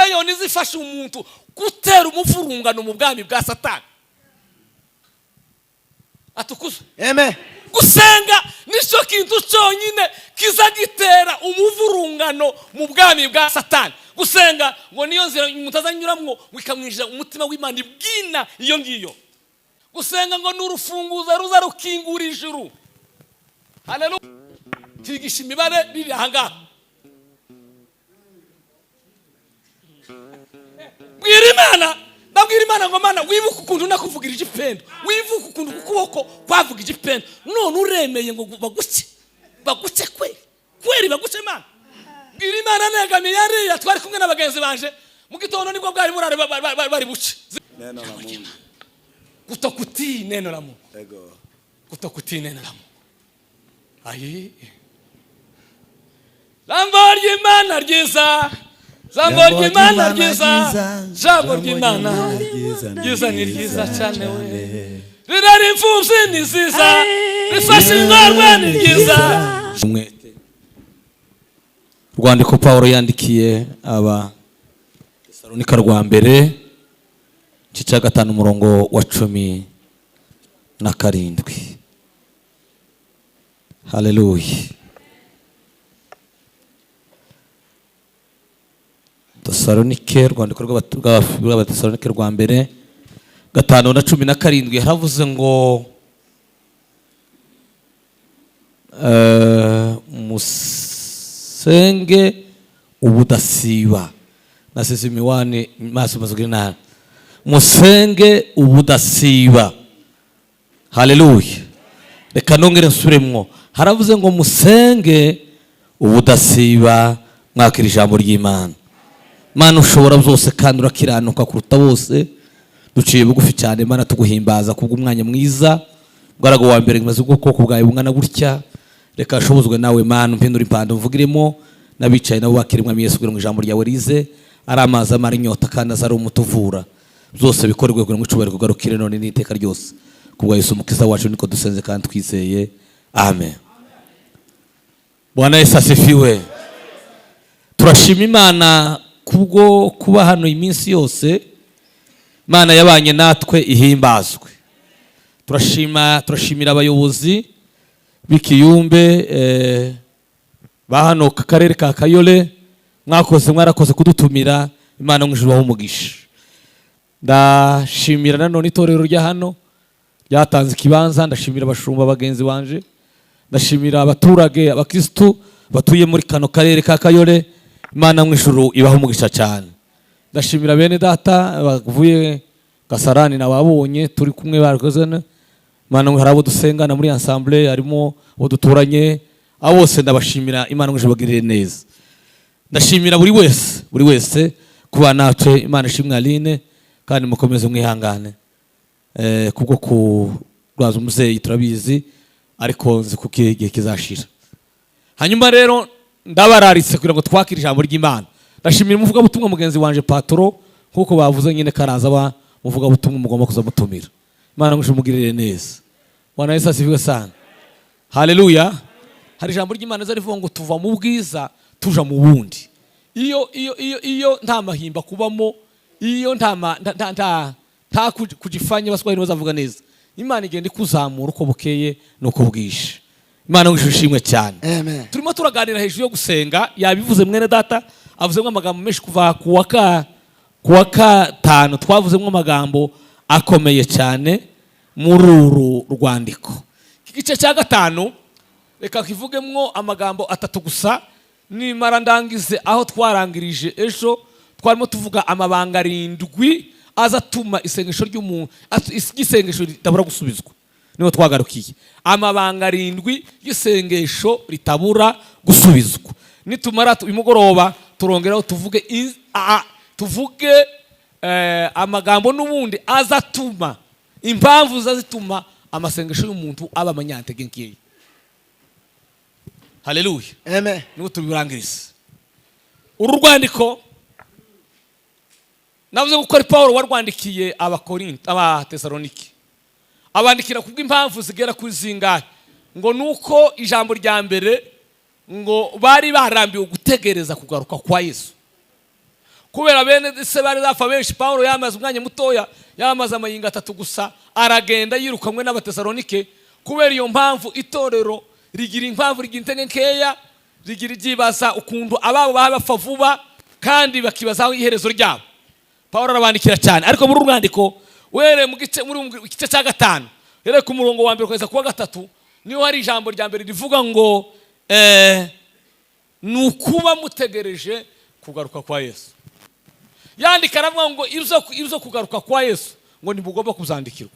yonyine izifasha umuntu gutera umuvurungano mu bwami bwa Satani. Atukuzwe. Amen. Gusenga nicyo kintu cyonyine kiza gitera umuvurungano mu bwami bwa Satani. Gusenga ngo niyo nzira umuntu azanyuramo ngo ikamwinjira umutima w'Imana ibwina iyo ngiyo. Gusenga ngo ni urufunguzo ruza rukingura ijuru. Haleluya! Twigisha imibare riri ahangaha. Bwira Imana, ndabwira Imana ngo: "Mana, wibuke ukuntu nakuvugira igipendo, wibuke ukuntu ku kuboko kwavuga igipendo, none uremeye ngo baguce, baguce kweri kweri, baguce, Mana." Bwira Imana negamiye hariya, twari kumwe na bagenzi banje mu gitondo, nibwo bwari burare bari buce. Neno la Mungu. Kutokutii neno la Mungu. Ego. Kutokutii neno la Mungu. Ayi, jambo ry'Imana ryiza, jambo ry'Imana ryiza, jambo ry'Imana ryiza ni ryiza cyane we. Rirara imfubyi ni nziza, rifasha ingorwa ni ryiza. Umwete. Urwandiko Pawulo yandikiye aba Tesalonika rwa mbere, igice cya 5, umurongo wa 17. Haleluya! Tesalonike, urwandiko rw'Abatesalonike rwa mbere 5 na 17, haravuze ngo musenge ubudasiba. Nasize imiwani maso mazugiri nabi. Musenge ubudasiba. Haleluya! Reka nongere nsubiremwo. Haravuze ngo musenge ubudasiba. Mwakira ijambo ry'Imana. Mana ushobora byose kandi urakiranuka kuruta bose, duciye bugufi cyane, Mana, tuguhimbaza kubw'umwanya mwiza. Mugaragu wa mbere maze ubwoko bwawe bungana gutya, reka nshobozwe nawe, Mana, umpindure impanda mvugiremo, n'abicaye nabo bakira Mwami Yesu, kugira ngo ijambo ryawe rize ari amazi amara inyota kandi aze ari umuti uvura. Byose bikorerwe kugira ngo icubahiro kugarukire none n'iteka ryose, kubwa Yesu Umukiza wacu niko dusenze kandi twizeye, amen. Bwana Yesu asifiwe. Turashima Imana kubwo kuba hano iminsi yose. Imana yabanye natwe ihimbazwe. Turashima, turashimira abayobozi b'ikiyumbe ba hano ku karere ka Kayole. Mwakoze, mwarakoze kudutumira. Imana mu ijuru ibahe umugisha. Ndashimira nanone itorero rya hano ryatanze ikibanza. Ndashimira abashumba bagenzi banje. Ndashimira abaturage, abakirisitu batuye muri kano karere ka Kayole. Imana mu ijuru ibahe umugisha cyane. Ndashimira bene data bavuye Kasarani, nababonye turi kumwe barakoze. Imana, hari abo dusengana muri ensemble, harimo abo duturanye, abo bose ndabashimira. Imana mu ijuru ibagirire neza. Ndashimira buri wese, buri wese kuba natwe. Imana ishimwe. Aline, kandi mukomeze mwihangane kubwo kurwaza umuzeyi, turabizi, ariko nzi kuko igihe kizashira. Hanyuma rero ndabararitse kugira ngo twakire ijambo ry'Imana. Ndashimira umuvugabutumwa mugenzi wanje Patoro, nk'uko bavuze nyine karaza aba umuvugabutumwa mugomba kuza mutumira. Imana ngo umugirire neza. Bwana Yesu asifiwe sana. Haleluya! Hari ijambo ry'Imana riza rivuga ngo tuva mu bwiza tuja mu bundi. Iyo nta mahimba kubamo, iyo nta ma- nta nta nta, nta kujifanya, Abaswahili bazavuga neza, Imana igenda ikuzamura uko bukeye nuko bwije. Imana ngo ishimwe cyane. Amen. Turimo turaganira hejuru yo gusenga. Yabivuze mwene data, avuzemo amagambo menshi kuva ku wa gatanu. Twavuzemo amagambo akomeye cyane muri uru rwandiko. Iki gice cya 5 reka kivugemwo amagambo atatu gusa, nimara ndangize aho twarangirije ejo. Twarimo tuvuga amabanga arindwi aza atuma isengesho ry'umuntu, isengesho ritabura gusubizwa. Niho twagarukiye, amabanga arindwi y'isengesho ritabura gusubizwa. Nitumara uyu mugoroba turongeraho tuvuge tuvuge amagambo n'ubundi aza atuma, impamvu ziza zituma amasengesho y'umuntu aba amanyantege nkeya. Haleluya! Amen. Niho tubirangiriza. Uru rwandiko navuze ko ari Paul warwandikiye Abakorinto, Abatesalonike. Abandikira kubw'impamvu zigera kuri zingahe? Ngo nuko ijambo rya mbere ngo bari barambiwe gutegereza kugaruka kwa Yesu. Kubera bene se bari bapfa benshi, Pawulo yamaze umwanya mutoya, yamaze amayinga 3 gusa, aragenda yirukanwe n'Abatesalonike. Kubera iyo mpamvu itorero rigira impamvu, rigira intege nkeya, rigira ryibaza ukuntu ababo baba bapfa vuba, kandi bakibaza aho iherezo ryabo. Pawulo arabandikira cyane, ariko muri uru rwandiko uhereye mu gice, muri mu gice cya 5, uhereye ku murongo wa 1 kugeza ku wa 3, niho hari ijambo rya mbere rivuga ngo ni ukuba mutegereje kugaruka kwa Yesu. Yandika aravuga ngo ibyo kugaruka kwa Yesu ngo ntimugomba kuzandikirwa.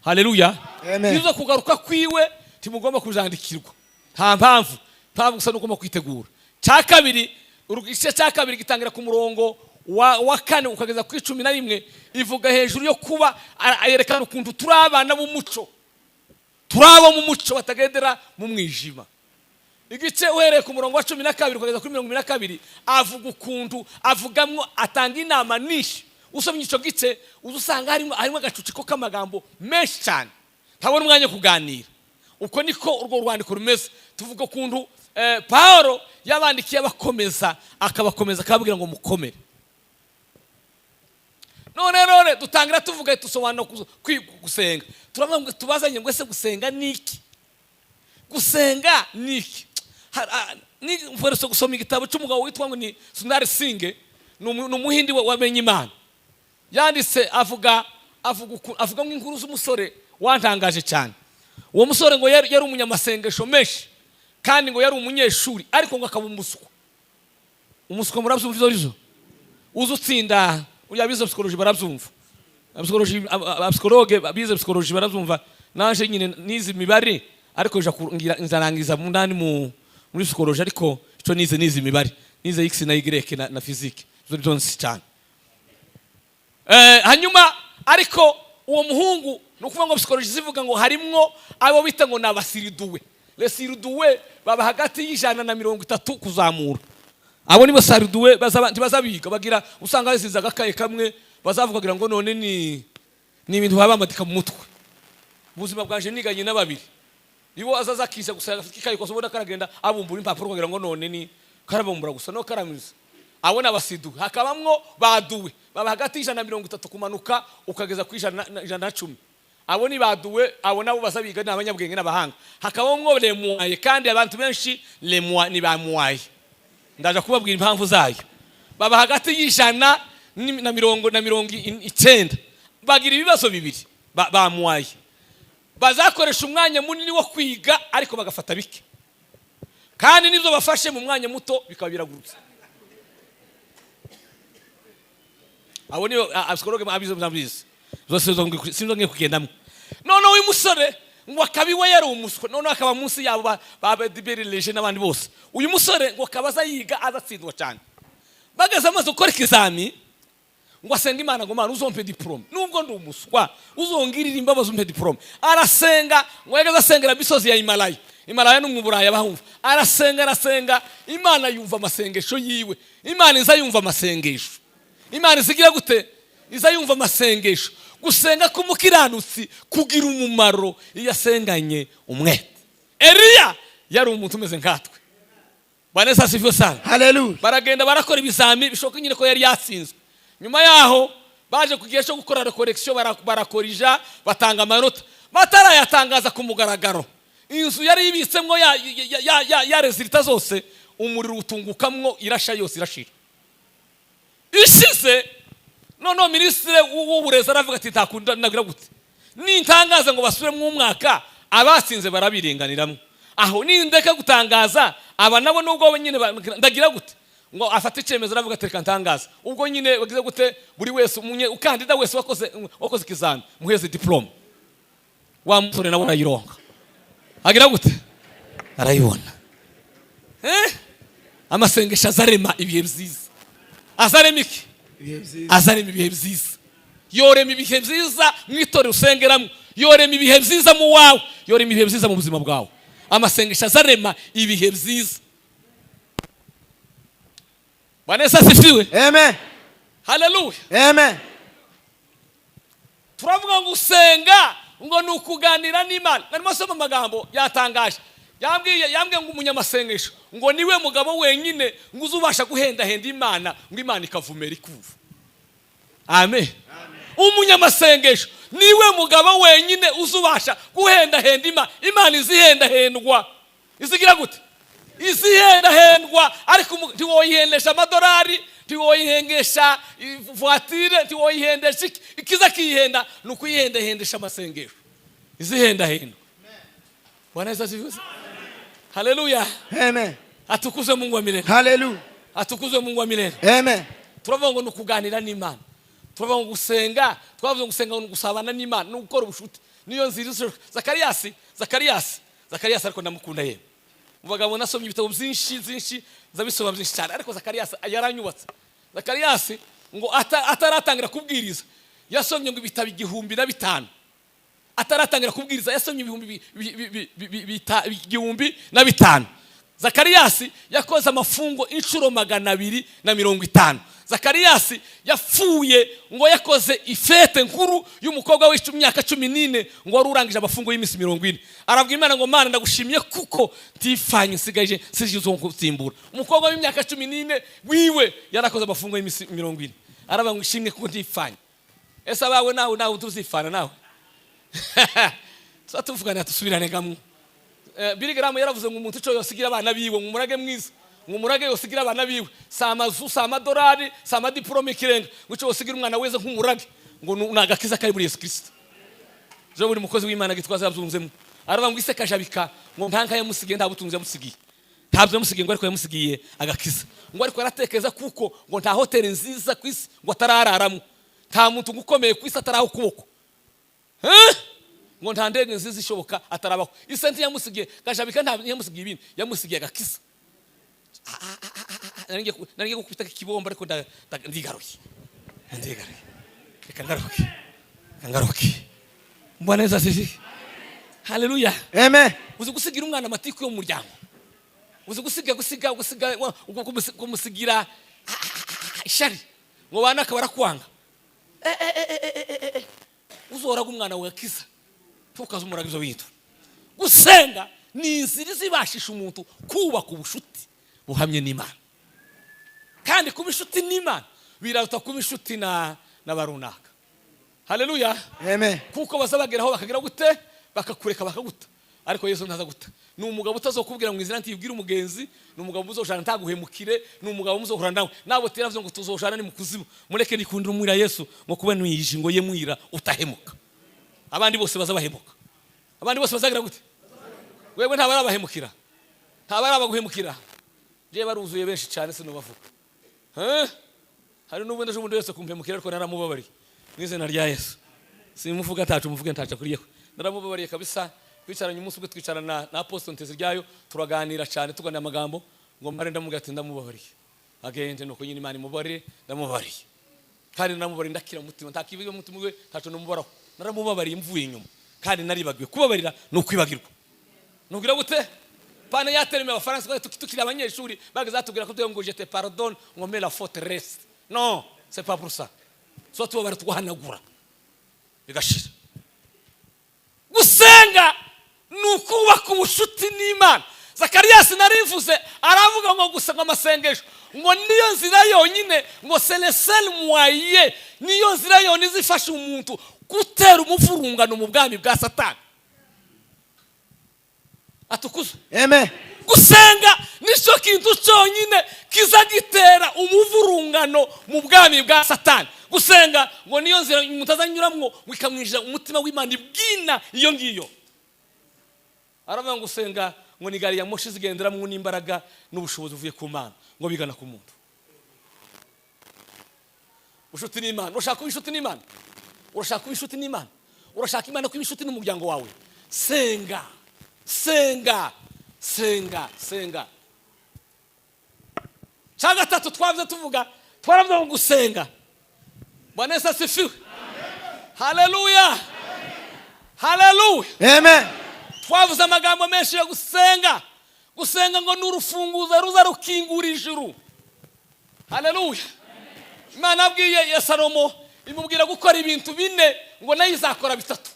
Haleluya. Amen. Ibyo kugaruka kwiwe ntimugomba kuzandikirwa, nta mpamvu, mpamvu gusa nugomba kwitegura. Cya kabiri, igice cya kabiri gitangira ku murongo wa 4 ukageza ku 11, ivuga hejuru yo kuba yerekana ukuntu turi abana b'umuco, turi abo mu muco batagendera mu mwijima. Igice uhereye ku murongo wa 12 ukageza kuri 22, avuga ukuntu avugamwo, atanga inama nyinshi. Usomye icyo gice uza usanga harimo agacuciko k'amagambo menshi cyane, ntabona umwanya wo kuganira. Uko niko urwo rwandiko rumeze. Tuvuga ukuntu Paulo yabandikiye abakomeza, akabakomeza, akababwira ngo mukomere. None dutangira tuvuga, dusobanura gusenga. Turavuga ngo tubazanye ngo ese gusenga ni iki? Gusenga ni iki? Mperutse gusoma igitabo cy'umugabo witwa ngo ni Sundar Singh, ni Umuhindi wamenye Imana. Yanditse avuga nk'inkuru z'umusore wantangaje cyane. Uwo musore ngo yari umunyamasengesho menshi, kandi ngo yari umunyeshuri, ariko ngo akaba umuswa. Umuswa murabyumva izo arizo, uzi utsinda uriya, bize psychologie barabyumva, abapsychologue bize psychologie barabyumva. Naje nyine nize imibare, ariko nja nzarangiza munani muri psychologie, ariko icyo nize imibare, nize x na y na physique, izo nizo nzi cyane. Hanyuma ariko uwo muhungu, ni ukuvuga ngo psychologie zivuga ngo harimwo abo bita ngo ni abasurdoués. Les surdoués baba hagati y'130 kuzamura. Abo nibo surdoués, ntibazabiga, bagira usanga basize agakaye kamwe, bazavuga kugira ngo none ni ibintu baba bamadika mu mutwe. Ubuzima bwanje niganye na babiri, ibo azaza akisha gusa afite ikaye kose, ubona karagenda abumbura impapuro kugira ngo none ni karabumbura gusa no karamiza. Abo ni abasurdoués. Hakabamwo ba doués, baba hagati y'130 kumanuka ukageza ku 110. Abo ni ba doués, abo nabo bazabiga, ni abanyabwenge n'abahanga. Hakabamwo les moyens, kandi abantu benshi les moyens ni ba moyens, ndaje kubabwira impamvu zayo. Baba hagati y'ijana na 90. Bagira ibibazo bibiri ba moyens: bazakoresha umwanya munini wo kwiga, ariko bagafata bike, kandi nibyo bafashe mu mwanya muto bikaba biragurutse. Abo niyo psychologue abizo mbizi zose, sinzo ngiye kugendamo. Noneho uyu musore ngo akaba iwe yari umuswa, noneho akaba munsi yabo ba bediberileje n'abandi bose. Uyu musore ngo akaba aza yiga, azatsindwa cyane. Bageze amaze gukora ikizami, ngo asenga Imana ngo: "Mana, uzompe diplôme nubwo ndi umuswa, uzongirira imbabazi umpe diplôme." Arasenga, ngo yageze asengera misozi ya Himalaya. Himalaya ni mu Burayi abahumva. Arasenga, arasenga, Imana yumva amasengesho yiwe. Imana iza yumva amasengesho. Imana izigira gute? Iza yumva amasengesho. Gusenga k'umukiranutsi kugira umumaro iyo asenganye umwete. Eliya yari umuntu umeze nkatwe. Bwana Yesu asifiwe sana. Haleluya. Baragenda barakora ibizami, bishoboka nyine ko yari yatsinzwe. Nyuma yaho baje ku gihe cyo gukora recorrection, barakorija, batanga amanota. Batarayatangaza ku mugaragaro, inzu yari ibitsemwo ya résultats zose, umuriro utungukamwo, irasha yose, irashira. Ishize, noneho minisitiri w'uburezi aravuga ati: "Ntakunda nagira gute nintangaza ngo basubiremo umwaka, abatsinze barabirenganiramo. Aho nindeka gutangaza, aba nabo nubwo nyine ndagira gute?" Ngo afate icyemezo, aravuga ati: "Reka ntangaza." Ubwo nyine bagize gute? Buri wese, ukandida wese wakoze ikizami, muheze diplôme. Wa musore nawe arayironka, agira gute? Arayibona. Amasengesho azarema ibihe byiza. Azarema iki? Ibihe byiza. Azarema ibihe byiza. Yorema ibihe byiza mu itorero usengeramo, yorema ibihe byiza mu wawe, yorema ibihe byiza mu buzima bwawe. Amasengesho azarema ibihe byiza. Bwana Yesu asifiwe. Amen. Haleluya. Amen. Turavuga ngo gusenga ngo ni ukuganira n'Imana. Narimo asoma amagambo yatangaje. Yambwiye ngo umunyamasengesho ngo niwe mugabo wenyine ngo uzubasha guhendahenda Imana, ngo Imana ikavumera ikuva. Amen. Umunyamasengesho niwe mugabo wenyine uzubasha guhendahenda Imana. Imana izihendahendwa, izigira gute? Izihendahendwa. Ariko ntiwoyihendesha amadolari, ntiwoyihengesha voiture, ntiwoyihendesha iki. Ikiza kiyihenda ni ukuyihendahendesha amasengesho. Izihendahendwa. Bwana Yesu asifiwe. Haleluya. Amen. Atukuzwe Mungu wa milele. Hallelujah. Atukuzwe Mungu wa milele. Amen. Turavuga ngo ni ukuganira n'Imana. Turavuga ngo gusenga, twavuze ngo gusenga ni ugusabana n'Imana, ni ugukora ubushuti, niyo nzira ishoboka. Zakariyasi, Zakariyasi, Zakariyasi, ariko ndamukunda yewe. Mu bagabo nasomye ibitabo byinshi byinshi, ndabisoma byinshi cyane, ariko Zakariyasi yaranyubatse. Zakariyasi ngo ataratangira kubwiriza yasomye ngo ibitabo 1005. Ataratangira kubwiriza yasomye ibihumbi 1005. Zakariyasi yakoze amafungo inshuro 250. Zakariyasi yapfuye ngo yakoze ifete nkuru y'umukobwa w'imyaka 14, ngo wari urangije amafungo y'iminsi 40. Arabwira Imana ngo: "Mana, ndagushimiye kuko ntifanye, nsigaje nsigaje gutsimbura." Umukobwa w'imyaka 14 wiwe yarakoze amafungo y'iminsi 40, aravuga ngo: "Ishimwe kuko ntifanye." Ese abawe nawe tuzifana? Nawe tuba tuvugana, dusubirane gamwe. Billy Graham yaravuze ngo umuntu ico yosigira abana biwe, ngo umurage mwiza, ngo umurage yosigira abana biwe si amazu, si amadolari, si amadiporome ikirenga, ngo ico yosigira umwana weze nk'umurage ngo ni agakiza kari muri Yesu Kirisito. Jo buri mukozi w'Imana Gitwaza yabyunzemo, aravuga ngo ise Kajabika ngo nta nka yamusigiye, nta butunzi yamusigiye, ntabyo yamusigiye, ngo ariko yamusigiye agakiza. Ngo ariko aratekereza kuko ngo nta hoteli nziza ku isi ngo atarararamo, nta muntu ngo ukomeye ku isi ataraho ukuboko. Eh? Ngo nta ndege nziza ishoboka atarabaho. Ise ntiyamusigiye, Kajabika nta yamusigiye ibindi, yamusigiye agakiza. Nari ngiye gukubita ikibombo, ariko ndigaruye, ndigaruye. Reka ngaruke, reka ngaruke. Mbona neza sisi. Haleluya. Amen. Uzi gusigira umwana amatiku yo mu muryango? Uzi gusiga gusiga gusiga kumusigira ishari ngo banaka barakwanga? Eh. Uzoraga umwana wawe akiza, ntukaze umuraga ibyo bintu. Gusenga ni inzira izibashisha umuntu kubaka ubushuti buhamye n'Imana, kandi kuba inshuti n'Imana biraruta kuba inshuti na barunaka. Haleluya. Amen. Kuko baza bageraho bakagira gute? Bakakureka, bakaguta. Ariko Yesu ntaza guta. Ni umugabo utazokubwira ngo inzira ntibwire umugenzi. Ni umugabo muzoshana ntaguhemukire. Ni umugabo muzohura nawe nabo teravuze ngo tuzoshana ni mu kuzimu. Mureke nikundira umwira Yesu, ngo kuba nwiyije ngo ye mwira utahemuka. Abandi bose baza bahemuka, abandi bose bazagira gute? Wewe ntabwo arabahemukira, ntabwo arabaguhemukira. Je baruzuye benshi cyane, sinobavuga. Eh? Hari n'ubundi ejo bundi wese kumpemukira, ariko naramubabariye mu izina rya Yesu. Simuvuga atacu muvuge ntaca kuriyeho. Naramubabariye kabisa. Twicaranye umunsi umwe, twicarana na Apostle Nteziryayo, turaganira cyane, tuganira amagambo ngo mare ndamubwira ati: "Ndamubabariye, agende." Nuko nyine Imana imubabariye. Ndamubabariye kandi naramubabariye, ndakira mu mutima, ntakibiga mu mutima we, ntaco numubaraho. Naramubabariye mvuye inyuma kandi naribagiwe. Kubabarira ni ukwibagirwa. Nubwira gute? Pana yatereme abafaransa twari tukiri abanyeshuri bageze batubwira ko ngo "Je te pardonne", ngo "mais la faute reste". Non, c'est pas pour ça. So tubabara, tuguhanagura bigashira. Gusenga ni ukubaka ubushuti n'Imana. Zakariyasi narivuze, aravuga ngo gusenga, amasengesho ngo niyo nzira yonyine, ngo c'est le seul moyen, niyo nzira yonyine izifasha umuntu gutera umuvurungano mu bwami bwa Satani. Atukuzwe. Amen. Gusenga nicyo kintu cyonyine kiza gitera umuvurungano mu bwami bwa Satani. Gusenga ngo niyo nzira umuntu azanyuramwo ngo ikamwinjira umutima w'Imana ibwina iyo ngiyo. Aravuga ngo gusenga ngo ni gari ya moshi zigenderamwo n'imbaraga n'ubushobozi buvuye ku Mana ngo bigana ku muntu. Inshuti n'Imana. Urashaka kuba inshuti n'Imana? Urashaka kuba inshuti n'Imana? Urashaka Imana kuba inshuti n'umuryango wawe? Senga, senga, senga, senga. Cya gatatu twavuze, tuvuga, twaravuze ngo gusenga. Bwana Yesu asifiwe. Haleluya, haleluya. Amen. Twavuze amagambo menshi yo gusenga. Gusenga ngo ni urufunguzo ruza rukingura ijuru. Haleluya. Imana abwiye ya Salomo, imubwira gukora ibintu bine, ngo nayo izakora bitatu.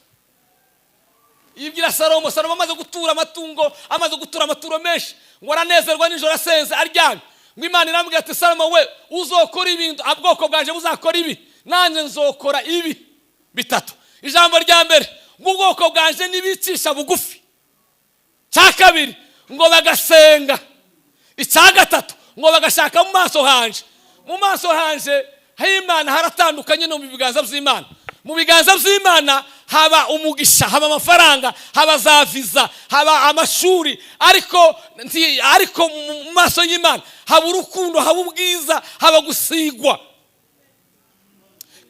Ibwira Salomo. Salomo amaze gutura amatungo, amaze gutura amaturo menshi, ngo aranezerwa nijoro asenze aryamye, ngo Imana iramubwira ati: "Salomo we, uzokora ibintu, ubwoko bwanje buzakora ibi, nanjye nzokora ibi bitatu." Ijambo rya mbere, ngo ubwoko bwanje nibicisha bugufi. Cya kabiri, ngo bagasenga. Icya gatatu, ngo bagashaka mu maso hanje. Mu maso hanje h'Imana haratandukanye no mu biganza by'Imana. Mu biganza by'Imana haba umugisha, haba amafaranga, haba za viza, haba amashuri, ariko mu maso y'Imana haba urukundo, haba ubwiza, haba gusigwa.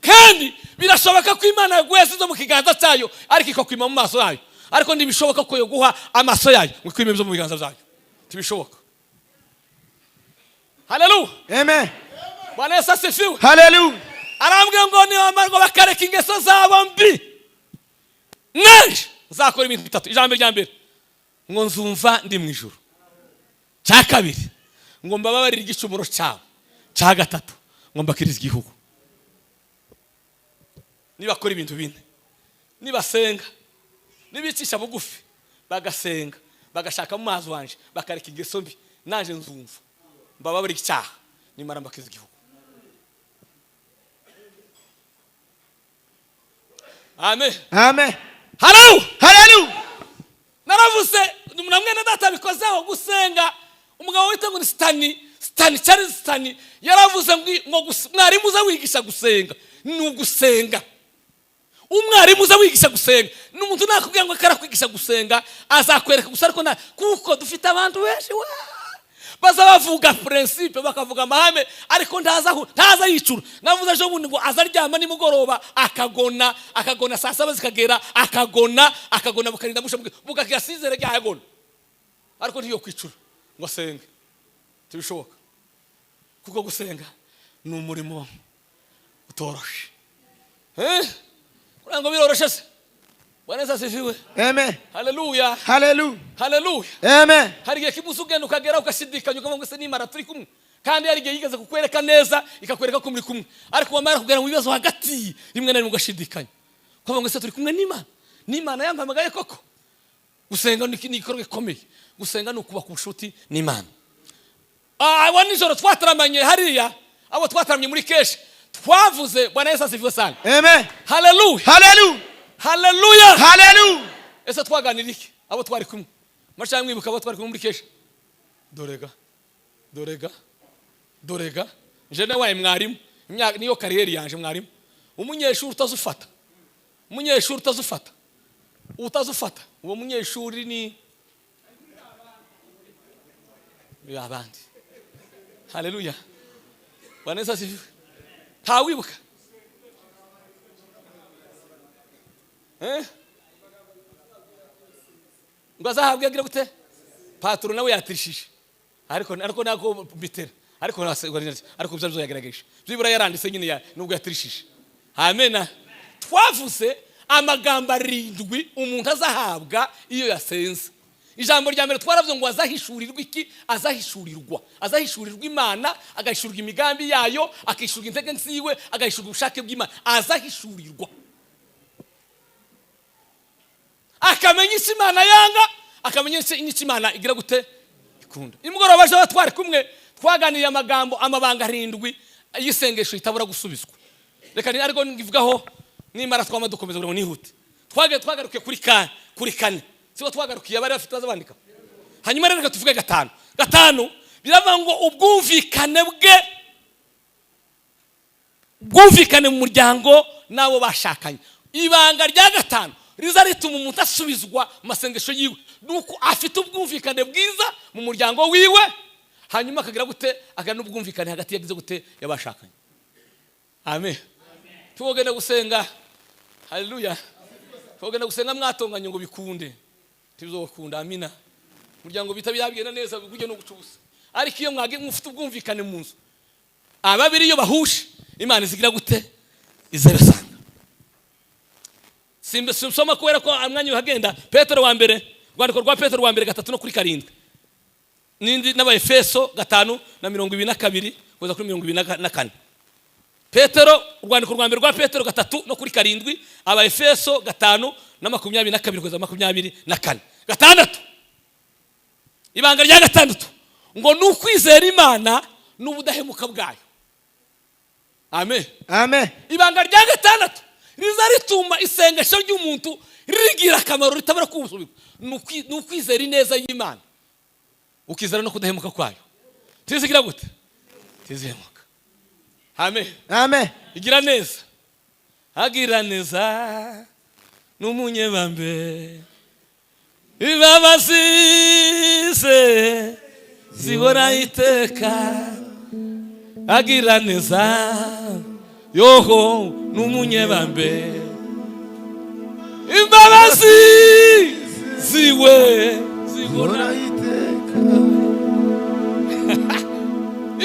Kandi birashoboka ko Imana yaguha yasize mu kiganza cyayo, ariko ikakwima mu maso yayo. Ariko ntibishoboka ko yoguha amaso yayo ngo ikwime ibyo mu biganza byayo, ntibishoboka. Haleluya! Amen. Bwana Yesu asifiwe! Hallelujah. Arambwira ngo nibamarwa bakareka ingeso zabo mbi, nanje nzakora ibintu bitatu. Ijambo rya mbere, ngo nzumva ndi mu ijuru. Cya kabiri, ngo mbababarire igicumuro cyabo. Cya gatatu, ngo mbakirize igihugu. Nibakora ibintu bine, nibasenga, nibicisha bugufi bagasenga, bagashaka mu maso wanje, bakareka ingeso mbi, nanje nzumva, mbababarire icyaha, nimara mbakiza igihugu. Amen. Amen. Haleluya! Hallelujah. Naravuze na mwene data bikozeho gusenga. Umugabo wita ngo ni Sitani Charles Sitani yaravuze ngo mwarimu uza wigisha gusenga ni ugusenga. Umwarimu uza wigisha gusenga ni umuntu nakubwira ngo akarakwigisha gusenga, azakwereka gusa. Ariko kuko dufite abantu benshi wa baza bavuga principe, bakavuga amahame, ariko ntaza yicura. Navuze ejo bundi ngo aza aryama nimugoroba akagona, akagona, saa 7 zikagera akagona, akagona, bukarinda busha bukagira sizere ryagona, ariko ntiyo kwicura ngo asenge, tibishoboka, kuko gusenga ni umurimo utoroshe. Kugira ngo biroroshe se? Bwana Yesu asifiwe! Amen. Haleluya! Hallelujah. Haleluya! Amen. Hari igihe kimwe ugenda ukagera ugashidikanya, ukavuga ngo se nimara turi kumwe? Kandi hari igihe yigeze kukwereka neza, ikakwereka ko muri kumwe, ariko wamara kugera mu bibazo hagati, rimwe na rimwe ugashidikanya, ukavuga ngo se turi kumwe n'Imana? N'Imana yampamagaye koko? Gusenga ni igikorwa gikomeye. Gusenga ni ukubaka ubucuti n'Imana. Abo nijoro twataramanye hariya, abo twataramye muri keshi, twavuze. Bwana Yesu asifiwe sana! Amen. Haleluya! Hallelujah. Haleluya! Hallelujah. Ese twaganira iki, abo twari kumwe? Mashaka mwibuka abo twari kumwe muri kesha. Dorega, dorega, dorega, nje nabaye mwarimu imyaka, niyo carrière yanje, mwarimu. Umunyeshuri utazufata, umunyeshuri utazufata, utazufata, uwo munyeshuri ni abandi. Haleluya! Bwana Yesu asifiwe! Ntawibuka? Ngo azahabwe agira gute? Paturo nawe yatirishije, ariko nako bitera, ariko byo yagerageje byibura, yaranditse nyine nubwo yatirishije. Amena. Twavuze amagambo arindwi umuntu azahabwa iyo yasenze. Ijambo rya mbere twaravuze ngo azahishurirwa iki? Azahishurirwa, azahishurirwa Imana, agahishurirwa imigambi yayo, akishyurwa intege nziwe, agahishurirwa ubushake bw'Imana. Azahishurirwa, akamenya icyo Imana yanga, akamenya icyo Imana igira gute, ikunda. Nimugoroba ejo twari kumwe, twaganiriye amagambo, amabanga arindwi y'isengesho ritabura gusubizwa. Reka ni ariko ngivugaho, nimara twama dukomeza kugira ngo nihute. Twagarukiye kuri kane, siko twagarukiye? Abari bafite baza bandika. Hanyuma rero reka tuvuge gatanu. Gatanu biravuga ngo ubwumvikane bwe, ubwumvikane mu muryango n'abo bashakanye. Ibanga rya gatanu riza rituma umuntu asubizwa mu masengesho yiwe ni uko afite ubwumvikane bwiza mu muryango wiwe, hanyuma akagira gute? Akagira n'ubwumvikane hagati yagize gute, y'abashakanye. Amen. Tugenda gusenga, haleluya, tugenda gusenga mwatonganye ngo bikunde, ntibizokunda. Amina. Umuryango bita byabwira neza buryo no guca ubusa, ariko iyo mwage mufite ubwumvikane mu nzu, ababiri iyo bahuje, Imana izigira gute? Izabasanga. Simbe sinsoma kubera ko umwanya uhagenda. Petero wa mbere, urwandiko rwa Petero wa mbere 3 no kuri 7, n'indi n'Abaefeso 5 na 22 kugeza kuri 24. Petero, urwandiko rwa mbere rwa Petero 3 no kuri 7, Abaefeso 5 na 22 kugeza 24. Gatandatu, ibanga rya gatandatu ngo ni ukwizera Imana n'ubudahemuka bwayo. Amen. Amen. Ibanga rya gatandatu riza rituma isengesho ry'umuntu rigira akamaro, ritabura kusubikwa, ni ukwizera ineza y'Imana, ukizera no kudahemuka kwayo. Tizigira gute? Tizihemuka. Amen. Amen. Igira neza, agira neza n'umunyebambe, imbabazi ze zihora iteka. Agira neza yoho n'umunyebambe, imbabazi ziwe zihora iteka.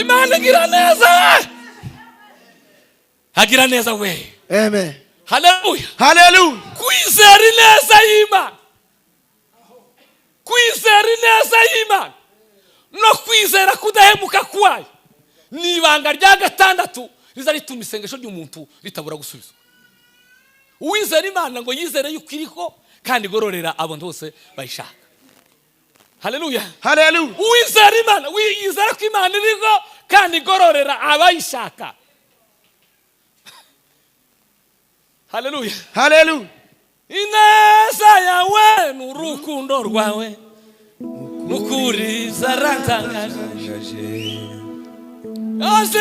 Imana igira neza, agira neza we. Amen. Haleluya. Haleluya. Kwizera ineza y'Imana, kwizera ineza y'Imana no kwizera kudahemuka kwayo ni ibanga rya gatandatu riza rituma isengesho ry'umuntu ritabura gusubizwa. Uwizera Imana ngo yizere yuko iriho kandi igororera abantu bose bayishaka. Haleluya. Haleluya. Uwizera Imana yizera ko Imana iriho kandi igororera abayishaka. Haleluya. Haleluya. Ineza yawe n'urukundo rwawe nukuri zaratangaje. Azi.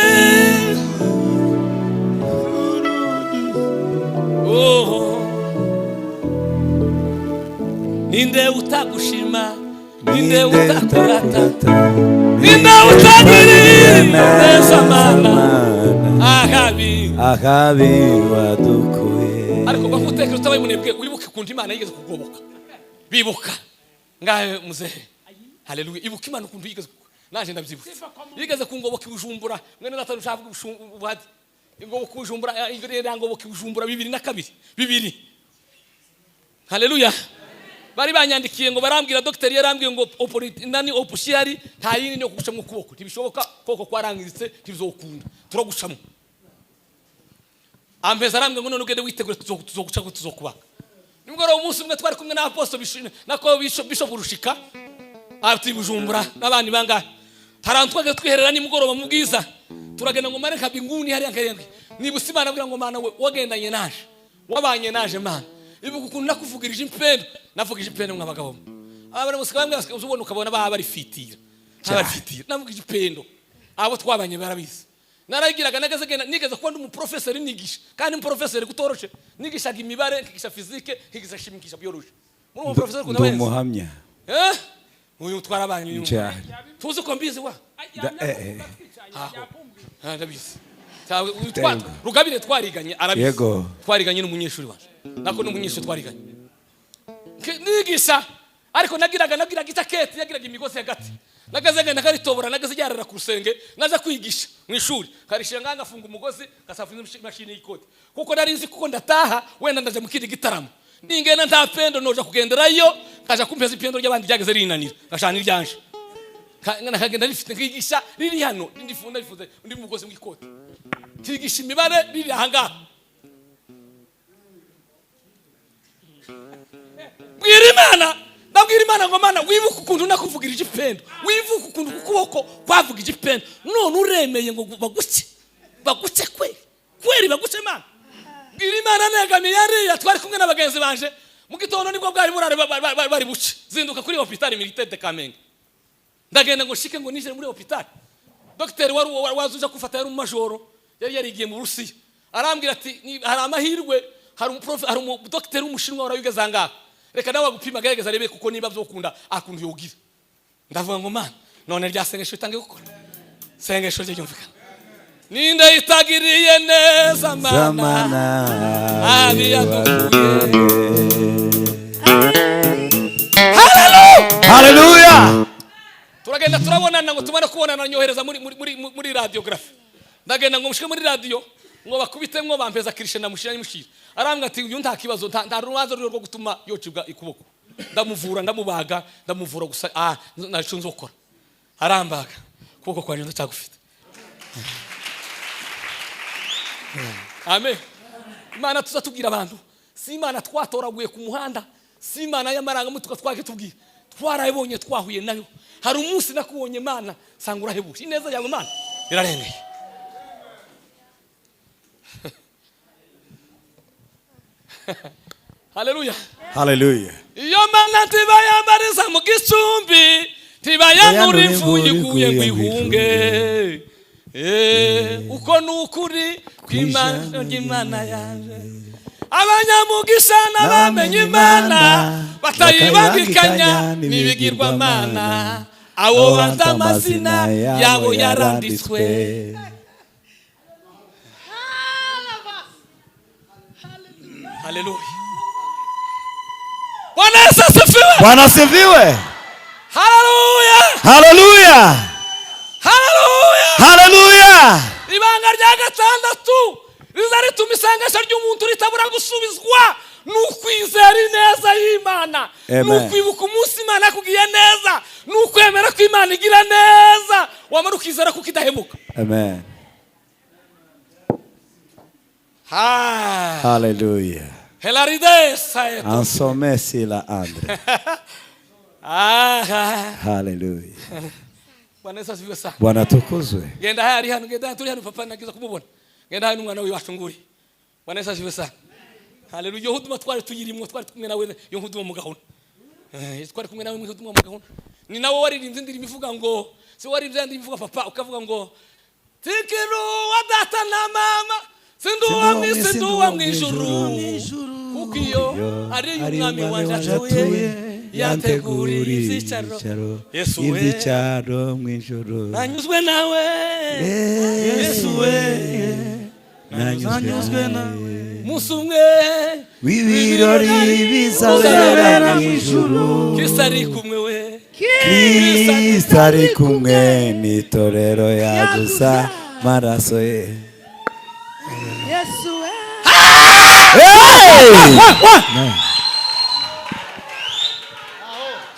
Oh. Ninde utagushima? Ninde utakurata? Ninde utagirira neza Mana ahabi? Ahabi wadukuye. Ariko bakutekera utabaye umunebwe, wibuke ukuntu Imana yigeze kugoboka. Bibuka ngahe muzehe. Haleluya. Ibuka Imana ukuntu yigeze, naje ndabyibutse, yigeze kungoboka i Bujumbura. Mwene data ushaka ubuhadi ingoboka i Bujumbura, irangoboka i Bujumbura 2002 bibiri. Haleluya. Bari banyandikiye ngo barambwira, dogiteri yarambwiye ngo nani opushiyari nta yindi yo kugucamo ukuboko, ntibishoboka, ukuboko kwarangiritse, ntibizokunda, turagucamo. Ampeza arambwira ngo none ugende witegure, tuzoguca, tuzokubaga. Nimugoroba umunsi umwe twari kumwe na apostle nako bishop Rushika ati Bujumbura n'abandi bangahe, harantu twageze twiherera nimugoroba mu bwiza, turagenda ngo mare kabinguni hariya nkarindwi. Niba Imana abwira ngo Mana we, wagendanye naje, wabanye naje Mana, ibuka ukuntu nakuvugirije impendo, navugije impendo mwa bagabo. Abana musika bamwe ubona ukabona baba barifitira, barifitira. Navugije impendo, abo twabanye barabizi. Narayigiraga nageze genda nigeze kuba ndi umuprofeseri nigisha, kandi umuprofeseri kutoroshe, nigishaga imibare, nkigisha physique, nkigisha chimie, nkigisha biologie. Muri umuprofeseri Ndi kuna benzi umuhamya. Uyu twarabanye uyu. Cyane. Tuzi ko mbizi wa. Aho. Ah, ndabizi. Uyu Rugabire twariganye arabizi. Yego. Twariganye n'umunyeshuri waje. Nako n'umunyeshuri twariganye. Nigisha ariko nagiraga ijaketi yagiraga imigozi hagati. Nagaze ngenda nkaritobora, nagaze ryarara ku rusenge, naza kwigisha mu ishuri. Karishira nganga ngafunga umugozi, ngasafunga imashini y'ikoti. Kuko nari nzi kuko ndataha wenda ndaje mu kindi gitaramo. Ningenda nta pendo noja kugenderayo, kaja kumpeza ipendo ry'abandi ryageze rinanira. Ngashana iryanje. Nakagenda rifite nkigisha riri hano, ndifunda rifunze undi mugozi mw'ikoti. Nkigisha imibare riri aha ngaha. Bwira Imana, ndabwira Imana ngo Mana wibuke ukuntu nakuvugirije ipendo, wibuke ukuntu ukuboko kwavugije ipendo, none uremeye ngo baguce, baguce kweri kweri, baguce Mana. Bwira Imana negamiye hariya, twari kumwe na bagenzi banje mu gitondo, nibwo bwari burare bari buce, zinduka kuri hôpital militaire de Kamenge. Ndagenda ngo shike ngo ninjire muri hôpital. Dogiteri wari wazuja kufata yari umumajoro, yari yarigiye mu Burusiya. Arambwira ati hari amahirwe, hari umuprofe, hari umudogiteri w'umushinwa warabigeze ngaha. Reka nawe agupima agerageza arebe kuko niba byokunda akuntu yogira. Ndavuga ngo Mana, none rya sengesho itange gukora. Sengesho rye ryumvikana. Ninde itagiriye neza Mana, abi yadukuye. Haleluya. Turagenda turabonana ngo tubone kubonana, nyohereza muri muri muri muri radiography. Ndagenda ngo mushike muri radio ngo bakubitemwo bampeza kirishe ndamushira nyimushira. Arambwira ati uyu nta kibazo, nta rubanza ruri rwo gutuma yocibwa ikuboko. Ndamuvura, ndamubaga, ndamuvura gusa naco nzokora. Arambaga ukuboko kwanje ndacyagufite. Amen. Imana tuzatubwira abantu Si Imana twatoraguye ku muhanda, si Imana y'amarangamutima twake tubwira, twarayibonye, twahuye nayo. Hari umunsi nakubonye Mana, sanga urahebuje, ineza yawe Mana irarengeye. Haleluya. Haleluya. Iyo Mana ntibayambariza mu gicumbi, ntibayanura imvuye iguye ngo ihunge. Uko ni ukuri kw'Imana yaje. Abanyamugisha n'abamenye Imana batayibangikanya n'ibigirwamana, abo banze amazina yabo yaranditswe. Haleluya. Bwana Yesu asifiwe. Bwana asifiwe. Haleluya. Haleluya. Haleluya. Haleluya. Ibanga rya gatandatu riza rituma isengesho ry'umuntu ritabura gusubizwa ni ukwizera ineza y'Imana, ni ukwibuka umunsi Imana yakugiriye neza, ni ukwemera ko Imana igira neza, wamara ukizera kuko idahemuka. Amen. Haleluya. Ansomesila Andre. Haleluya. Bwana tukuzwe. Genda hari hano, genda turi hano, papa nagiza kumubona. Genda hano umwana wacu nguri. Bwana Yesu asifiwe sana. Haleluya. Yo huduma twari tuyirimwo, twari kumwe nawe, yo huduma mu gahunda. Twari kumwe nawe mu huduma mu gahunda. Ni nawe waririmbye indirimbo ivuga ngo, si waririmbye indirimbo ivuga papa ukavuga ngo tikiru wa data na mama, sinduwa mwisi nduwa mwijuru, kuko iyo ari umwami wanje atuye yateguriye ibyicaro. Yesu we ibyicaro mwijuru. Nanyuzwe nawe Yesu we, nanyuzwe nawe. Umunsi umwe w'ibirori bizabera mwijuru, Kristo ari kumwe we, Kristo ari kumwe n'itorero yagusa maraso ye. Yesu we.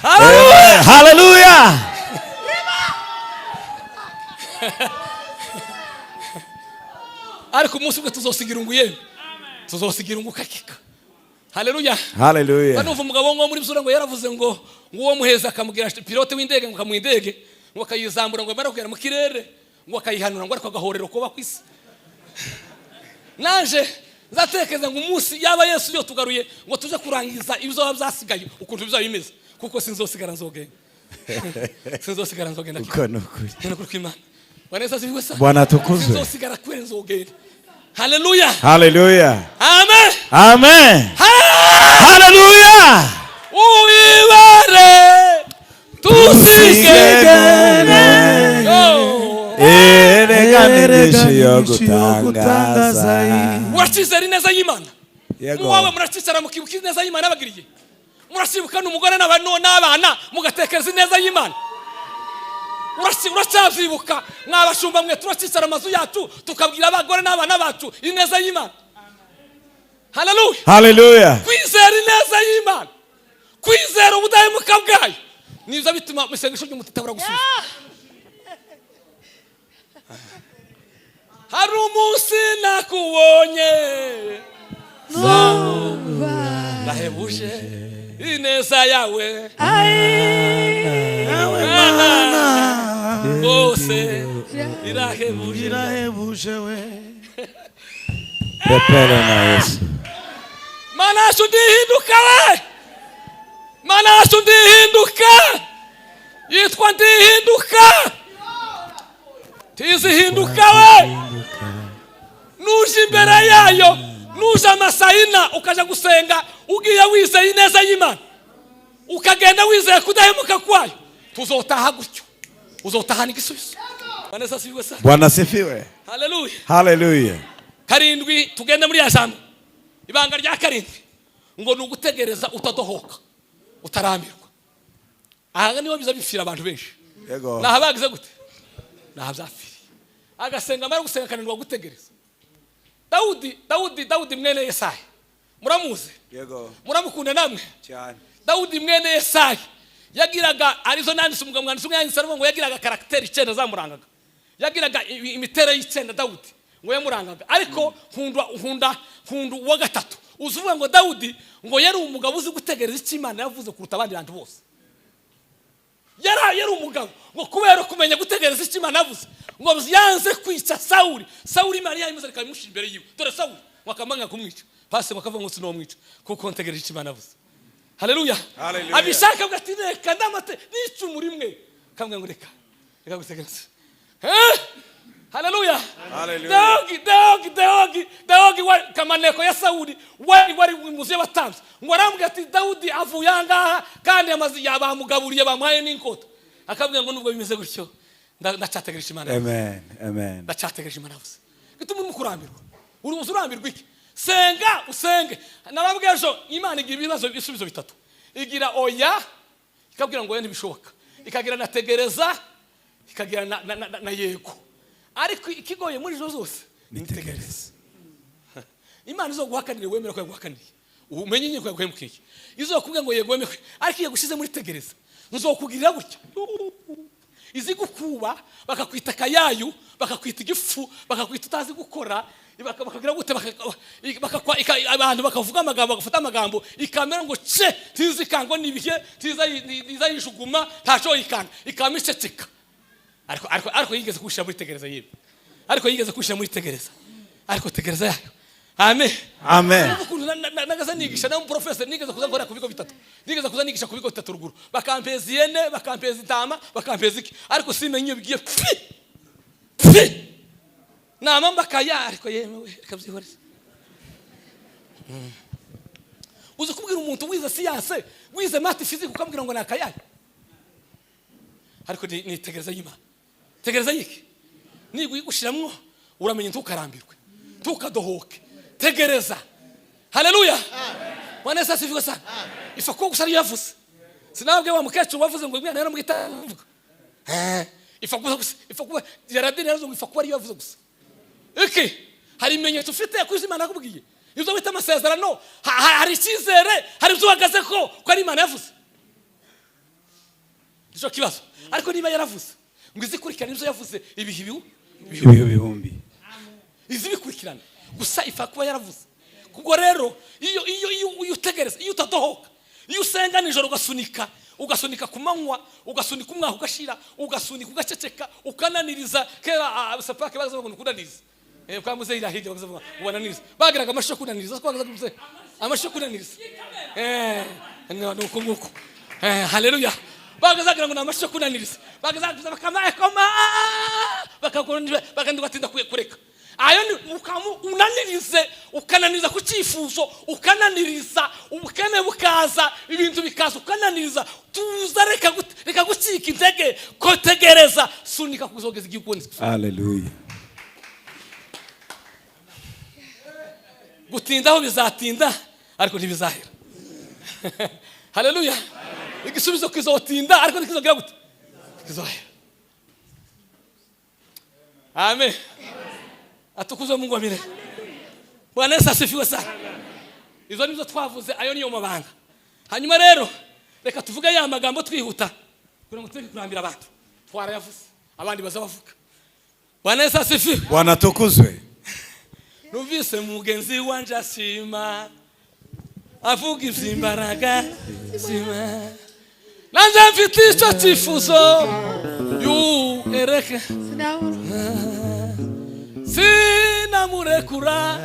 Haleluya. Haleluya. Ariko umunsi umwe tuzosigira ungu yewe, tuzosigira ungu kakika. Haleluya. Haleluya. Banumva umugabo ngo muri bsura ngo yaravuze ngo uwo muheza akamubwira pilote w'indege ngo kamuha indege ngo akayizambura ngo amara kugera mu kirere ngo akayihanura ngo ariko agahorero kuba kwisi. Naje nzatekereza ngo umunsi yaba Yesu yo tugaruye ngo tuje kurangiza ibyo byasigaye ukuntu bizaba bimeze, kuko sinzosigara nzogenda. Sinzosigara nzogenda. Uko nukuri. Nukuri kw'Imana. Bwana Yesu asifiwe sana. Bwana tukuzwe. Sinzosigara kweli nzogenda. Haleluya. Haleluya. Amen. Amen. Haleluya. Uibare tusigene. Erega yo gutangaza. Muracizera ineza y'Imana. Yego. Muwawe muracicara mukibuka ineza y'Imana abagiriye. Murashibuka n'umugore n'abana mugatekereza ineza y'Imana. Uracavyibuka mwabashumba mwe, turacicara amazu yacu tukabwira abagore n'abana bacu ineza y'Imana. Haleluya. Haleluya. Kwizera ineza y'Imana, kwizera ubudahemuka bwayo, nibyo bituma isengesho ry'umuntu ritabura gusubiza. Hari umunsi nakubonye ndahebuje ineza yawe Mana rwose irahebuje, irahebuje we. Pepele na Yesu. Mana yacu ndihinduka we, Mana yacu ndihinduka, yitwa ndihinduka, tizihinduka we. Nuje imbere yayo, nuje amasayina ukaja gusenga ugiye wizeye ineza y'Imana, ukagenda wizeye kudahemuka kwayo, tuzotaha gutyo, uzotaha n'igisubizo. Bwana Yesu asifiwe sana. Bwana asifiwe. Haleluya. Haleluya. Karindwi, tugende muri ya jambo. Ibanga rya karindwi ngo ni ugutegereza utadohoka, utarambirwa. Aha niho biza bifira abantu benshi. Yego. Naha bagize gute? Naha byafiriye. Agasenga amara gusenga akananirwa gutegereza. Daudi mwene Yesayi. Muramuzi? Yego. Muramukunda namwe? Cyane. Daudi mwene Yesayi yagiraga, arizo nanditse umugabo mwanditse umwe yanditse ngo yagiraga karakteri 9 zamurangaga. Yagiraga imiterere y'icenda Daudi ngo yamurangaga. Ariko nkunda uwa gatatu. Uzuvuga ngo Dawudi ngo yari umugabo uzi gutegereza icyo Imana yavuze kuruta abandi bantu bose. Yari umugabo ngo kubera kumenya gutegereza icyo Imana yavuze, ngo yanze kwica Sawuli. Sawuli Imana yayimuze ikabimushyira imbere yiwe, dore Sawuli, ngo akamanga kumwica pasi, ngo akavuga ngo sinomwica kuko ntegereje icyo Imana yavuze. Haleluya. Haleluya. Abishaka avuga ati reka ndamate n'icumu rimwe, kamwe ngo reka reka gutegereza. Haleluya. Haleluya. Dawudi kamaneko ya Sawuli wari mu nzu y'abatambyi, ngo arambwira ati Dawudi avuye aha ngaha kandi amaze bamugaburiye, bamuhaye n'inkota, akabwira ngo nubwo bimeze gutyo ndacyategereje Imana. Amen. Amen. Ndacyategereje Imana yavuze. Gituma urimo kurambirwa, uri uzi urambirwa iki? Senga usenge. Nababwiye ejo, Imana igira ibibazo ibisubizo bitatu. Igira oya, ikabwira ngo oya ntibishoboka, ikagira na tegereza, ikagira na yego. Ariko ikigoye muri izo zose ni tegereza. Imana izoguhakanire wemera ko yaguhakaniye, umenye nyine ko yaguhemukiye. Izokubwira ngo yego wemere, ariko iyo yagushyize muri tegereza, nzokugirira gutya, izigukuba bakakwita akayayu, bakakwita igifu, bakakwita utazi gukora, bakagira gute, abantu bakavuga amagambo, bagafata amagambo, ikamera ngo ce ntizikangwa n'ibihe, ntiza yijuguma, ntacyo yikanga, ikama iceceka. Ariko yigeze kuwushyira muri tegereza yiwe, ariko yigeze kuwushyira muri tegereza, ariko tegereza yayo. Amen. Amen. Ukuntu nagaza nigisha na umuprofessor, nigeze kuza nkora ku bigo bitatu, nigeze kuza nigisha ku bigo bitatu ruguru, bakampeza ihene, bakampeza intama, bakampeza iki, ariko simenye iyo bigiye pfi pfi nama mbakaya, ariko yemewe reka byihorere. Uzi kubwira umuntu wize siyanse, wize math, physique, ukambwira ngo ni akayaye? Ariko ni tegereza y'Imana. Tegereza y'iki? Niba uyigushiramwo uramenye, ntukarambirwe, ntukadohoke, tegereza. Haleluya. Bwana Yesu asifiwe sana. Ifa kuba gusa ariyo yavuze. Sinabwe wa mukecuru wavuze ngo umwana yaramwita avuga ifa kuba gusa, ifa kuba yaradini yaravuze ngo ifa kuba ariyo yavuze gusa. Iki hari ibimenyetso ufite ko Imana yakubwiye ibyo wita amasezerano, hari icyizere, hari ibyo uhagaze ko ari Imana yavuze, nicyo kibazo. Ariko niba yaravuze ngo izikurikirane ibyo yavuze ibihe ibihe bihumbi, izibikurikirana gusa, ifa kuba yaravuze. Ubwo rero iyo utegereza, iyo utadohoka, iyo usenga nijoro ugasunika, ugasunika ku manywa, ugasunika umwaka ugashira, ugasunika, ugaceceka, ukananiriza. Kera sapake bazavuga ngo kunaniriza, kwa muzeyi hirya bazavuga ngo bananiriza, bagiraga amashusho kunaniriza, ko bagazaga muzeyi amashusho kunaniriza, ni uko nguko. Haleluya. Bagazagira ngo ni amashusho kunaniriza, bagazagira bakama bakakora, bakandi batinda kureka ayo ni ukamu unanirize, ukananiriza ku cyifuzo, ukananiriza ubukene bukaza, ibintu bikaza, ukananiriza. Tuza, reka gucika intege, ko tegereza, sunika kuzogeza igihe ukubona. Haleluya. Gutindaho bizatinda ariko ntibizahera. Haleluya. Igisubizo kizotinda ariko ntikizogira gute, kizohera. Amen. Atukuzwe Mungu wa milele. Bwana Yesu asifiwe sana. Izo nizo twavuze, ayo niyo mabanga. Hanyuma rero reka tuvuge ya magambo twihuta kugira ngo tureke kurambira abantu. Twarayavuze, abandi bazabavuga. Bwana Yesu asifiwe. Bwana atukuzwe. Numvise mugenzi wanje ashima avuga ivy'imbaraga zima, nanje mfite ico cyifuzo yu ereke sinamurekura.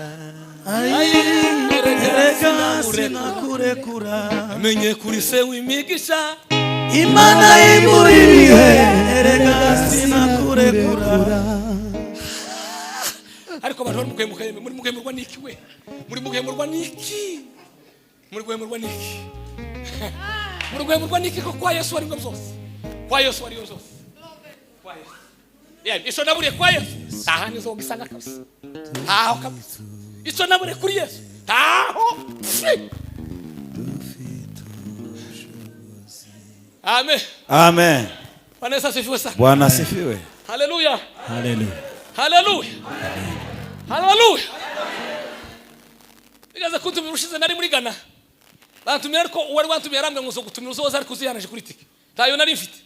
Erega sinakurekura. Menye kuri se w'imigisha. Imana imuri ibihe, erega sinakurekura. Ariko abantu bari muguhemuka, yemwe muri muguhemurwa n'iki we? Muri muguhemurwa n'iki? Muri guhemurwa n'iki? Muri guhemurwa n'iki? Ko kwa Yesu ari byose, kwa Yesu ari byose, kwa Yesu. Yemwe ico naburiye kwa Yesu ntaha nizogisanga kabisa, ntaho kabisa. Ico naburiye kuri Yesu ntaho. Amen. Amen. Bwana Yesu asifiwe sana. Bwana asifiwe. Haleluya. Haleluya. Haleluya. Haleluya. Bigaza kuntumira ushize nari muri Ghana. Bantumira, ariko uwari wantumiye yarambwira ngo nzogutumira uzoza ariko uzihanaje kuri tike. Tayo nari mfite.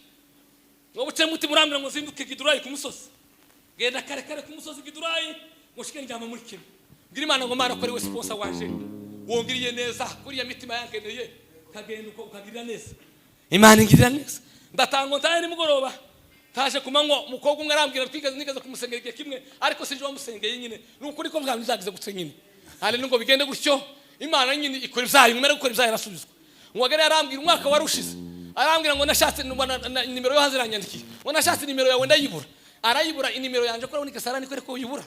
Ngo buce muti murambwira ngo zinduke Gidurayi ku musozi. Genda kare kare ku musozi Gidurayi ngo shike njyama muri kimwe. Ngira Imana ngo Mana ko ari we sponsor wanje. Wongiriye neza kuriya mitima yankeneye, kagenda uko ukagirira neza. Imana ingirira neza, ndatanga ntahe nimugoroba. Taje ku manywa, umukobwa umwe arambwira, twigeze nigeze kumusengera igihe kimwe, ariko sinje wamusengeye nyine. Ni ukuri ko bwa bizagize gutse nyine. Haleluya, ngo bigende gutyo. Imana nyine ikora ibyayo, nyuma yo gukora ibyayo irasubizwa. Umugore yarambwira umwaka wari ushize, arambwira ngo nashatse nimero yo hanze, iranyandikiye ngo nashatse nimero yawe ndayibura. Arayibura inimero yanjye ko urabona sarani ko ariko uyibura.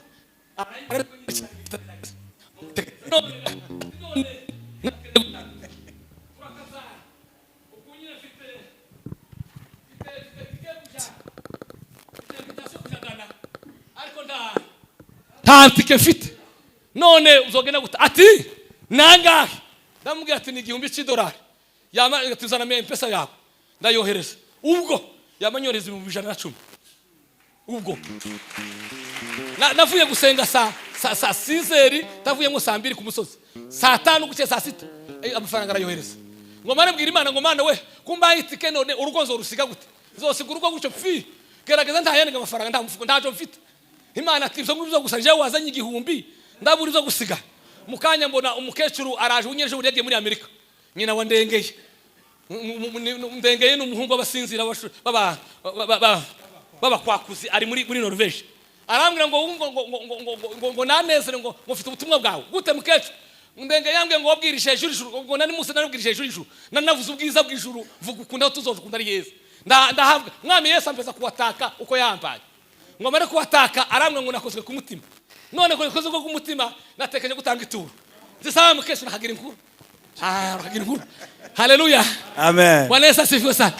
Nta tike mfite, none uzogenda guta? Ati nangahe? Ndamubwira ati ni $1000. Yama tuzana M-Pesa yawe, ndayohereza. Ubwo yamanyoreza 110,000. Ubwo navuye gusenga saa 6, tavuyemo saa 2 ku musozi, saa 5 guke, saa 6 amafaranga arayohereza. Ngo mare mbwira Imana ngo Mana we, kumbaye itike, none urugo nzorusiga gute? Nzosiga urugo gutyo pfi? Gerageza, ntayenga amafaranga, nta mufuko, ntaco mfite. Imana ati ibyo ngibyo gusa, jewe wazanye 1000, ndabura izo gusiga. Mu kanya mbona umukecuru araje unyeje, uri yagiye muri Amerika, nyina wa Ndengeye. Ndengeye ni umuhungu w'abasinzira b'abakwakuzi, ari muri Norvège. Arambwira ngo ngo ngo ngo ngo ngo ngo ngo nanezere, ngo mfite ubutumwa bwawe. Gute mukecuru? Ndenge yambwiye ngo wabwirije hejuru ijuru, ngo nani musa narabwirije hejuru ijuru, nanavuze ubwiza bw'ijuru, mvuga ukunda aho tuzoja, ukunda ari heza. Ndahabwa mwami Yesu ampeza kuwataka uko yambaye. Ngo mare kuwataka, arambwira ngo nakozwe ku mutima. None ko nakozwe ku mutima, natekereje gutanga ituro. Zisaba mukecuru, akagira inkuru, akagira inkuru. Haleluya. Amen. Bwana Yesu asifiwe sana.